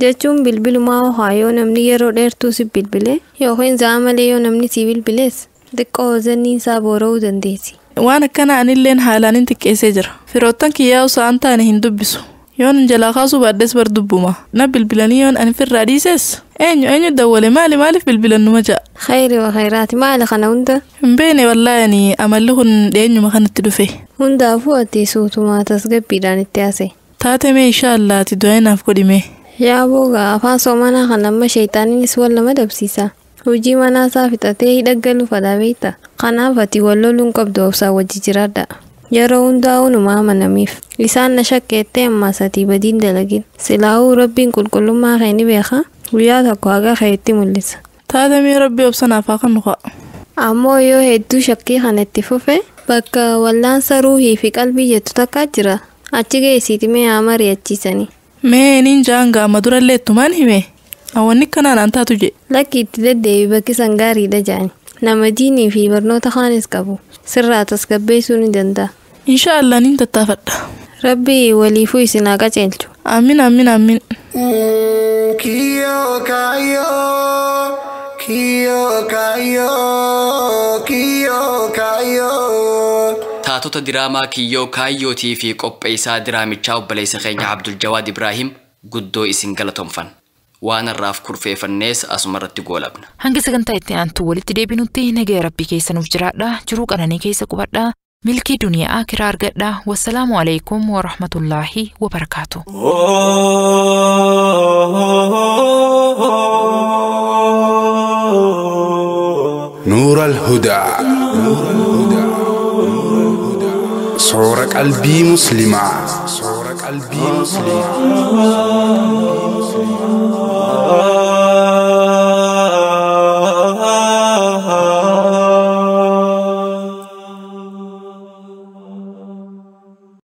Jechuun bilbilumaa ho'aa yoo namni yeroo dheertuu si bilbile yookiin za'a malee yoo namni si bilbiles xiqqoo zanni isaa boora'uu dandeessi. Waan akkana anilleen haalaan hin xiqqeessee jira. Firoottan kiyyaa osoo an taane hin dubbisu. Yoon hin jalaa kaasuu baadhes bar dubbuma. Na bilbilanii yoon ani firraa dhiises. Eenyu eenyu dawwale maali maaliif bilbilan numa ja'a? Khayri wa khayraati maali kana hunda? Hin beene wallaahi ani amalli kun dhiyeenyuma kanatti dhufe. Hundaafuu ati suutumaa tasgabbiidhaan itti haase. Taate mee inshaallah ati du'aa naaf godhime. Yaa boogaa afaan soomanaa kan amma sheeyxaaniinis wal nama dabsiisa. Hojii manaa isaa fixatee hidha galuu fadhaa beekta. Kanaaf ati wal loluun qabdu obsaan wajji jiraadha. Yeroo hundaa'uu numa amanamiif. Isaan na shakkeettee ammaas ati badiin dalagin. Silaa'uu rabbiin qulqullummaa kee ni beeka. Guyyaa tokko haga kee itti mul'isa. Taate mee rabbi obsa naaf haa kennu kaa. Ammoo yoo hedduu shakkii kana itti fufe bakka wallaansa ruuhii fi qalbii jettu takkaa jira. Achi geessiiti mee haa mari'achiisanii. Mee niin jaan gaama durallee ittumaan hime. Awwanni kanaan an taatu je. Lakki itti deddeebi bakki san gaariidha jaani. Nama diinii fi barnoota kaanis qabu. Sirraa tasgabbeessuu ni danda'a. Inshaallah niin tattaafadha. Rabbi waliifuu isin haa qajeelchu. Amiin amiin amiin. Kiyyoo kaayyoo kiyyoo kaayyoo kiyyoo kaayyoo. Taatota diraamaa kiyyoo kaayyootii fi qopheessaa diraamichaa obboleessa keenya Abdul Jawaad Ibraahim guddoo isin galatoomfan. Waan irraaf kurfeeffannees asuma irratti goolabna. Hanga sagantaa itti aantu walitti deebinutti nagaya rabbii keessa nuuf jiraadha. Jiruu qananii keessa qubadha. Milkii duniyaa akiraa argadha. Wassalaamu alaikum wa rahmatullaahi wa barakaatu. نور الهدى صور قلبي مسلمة. صور قلبي مسلمة.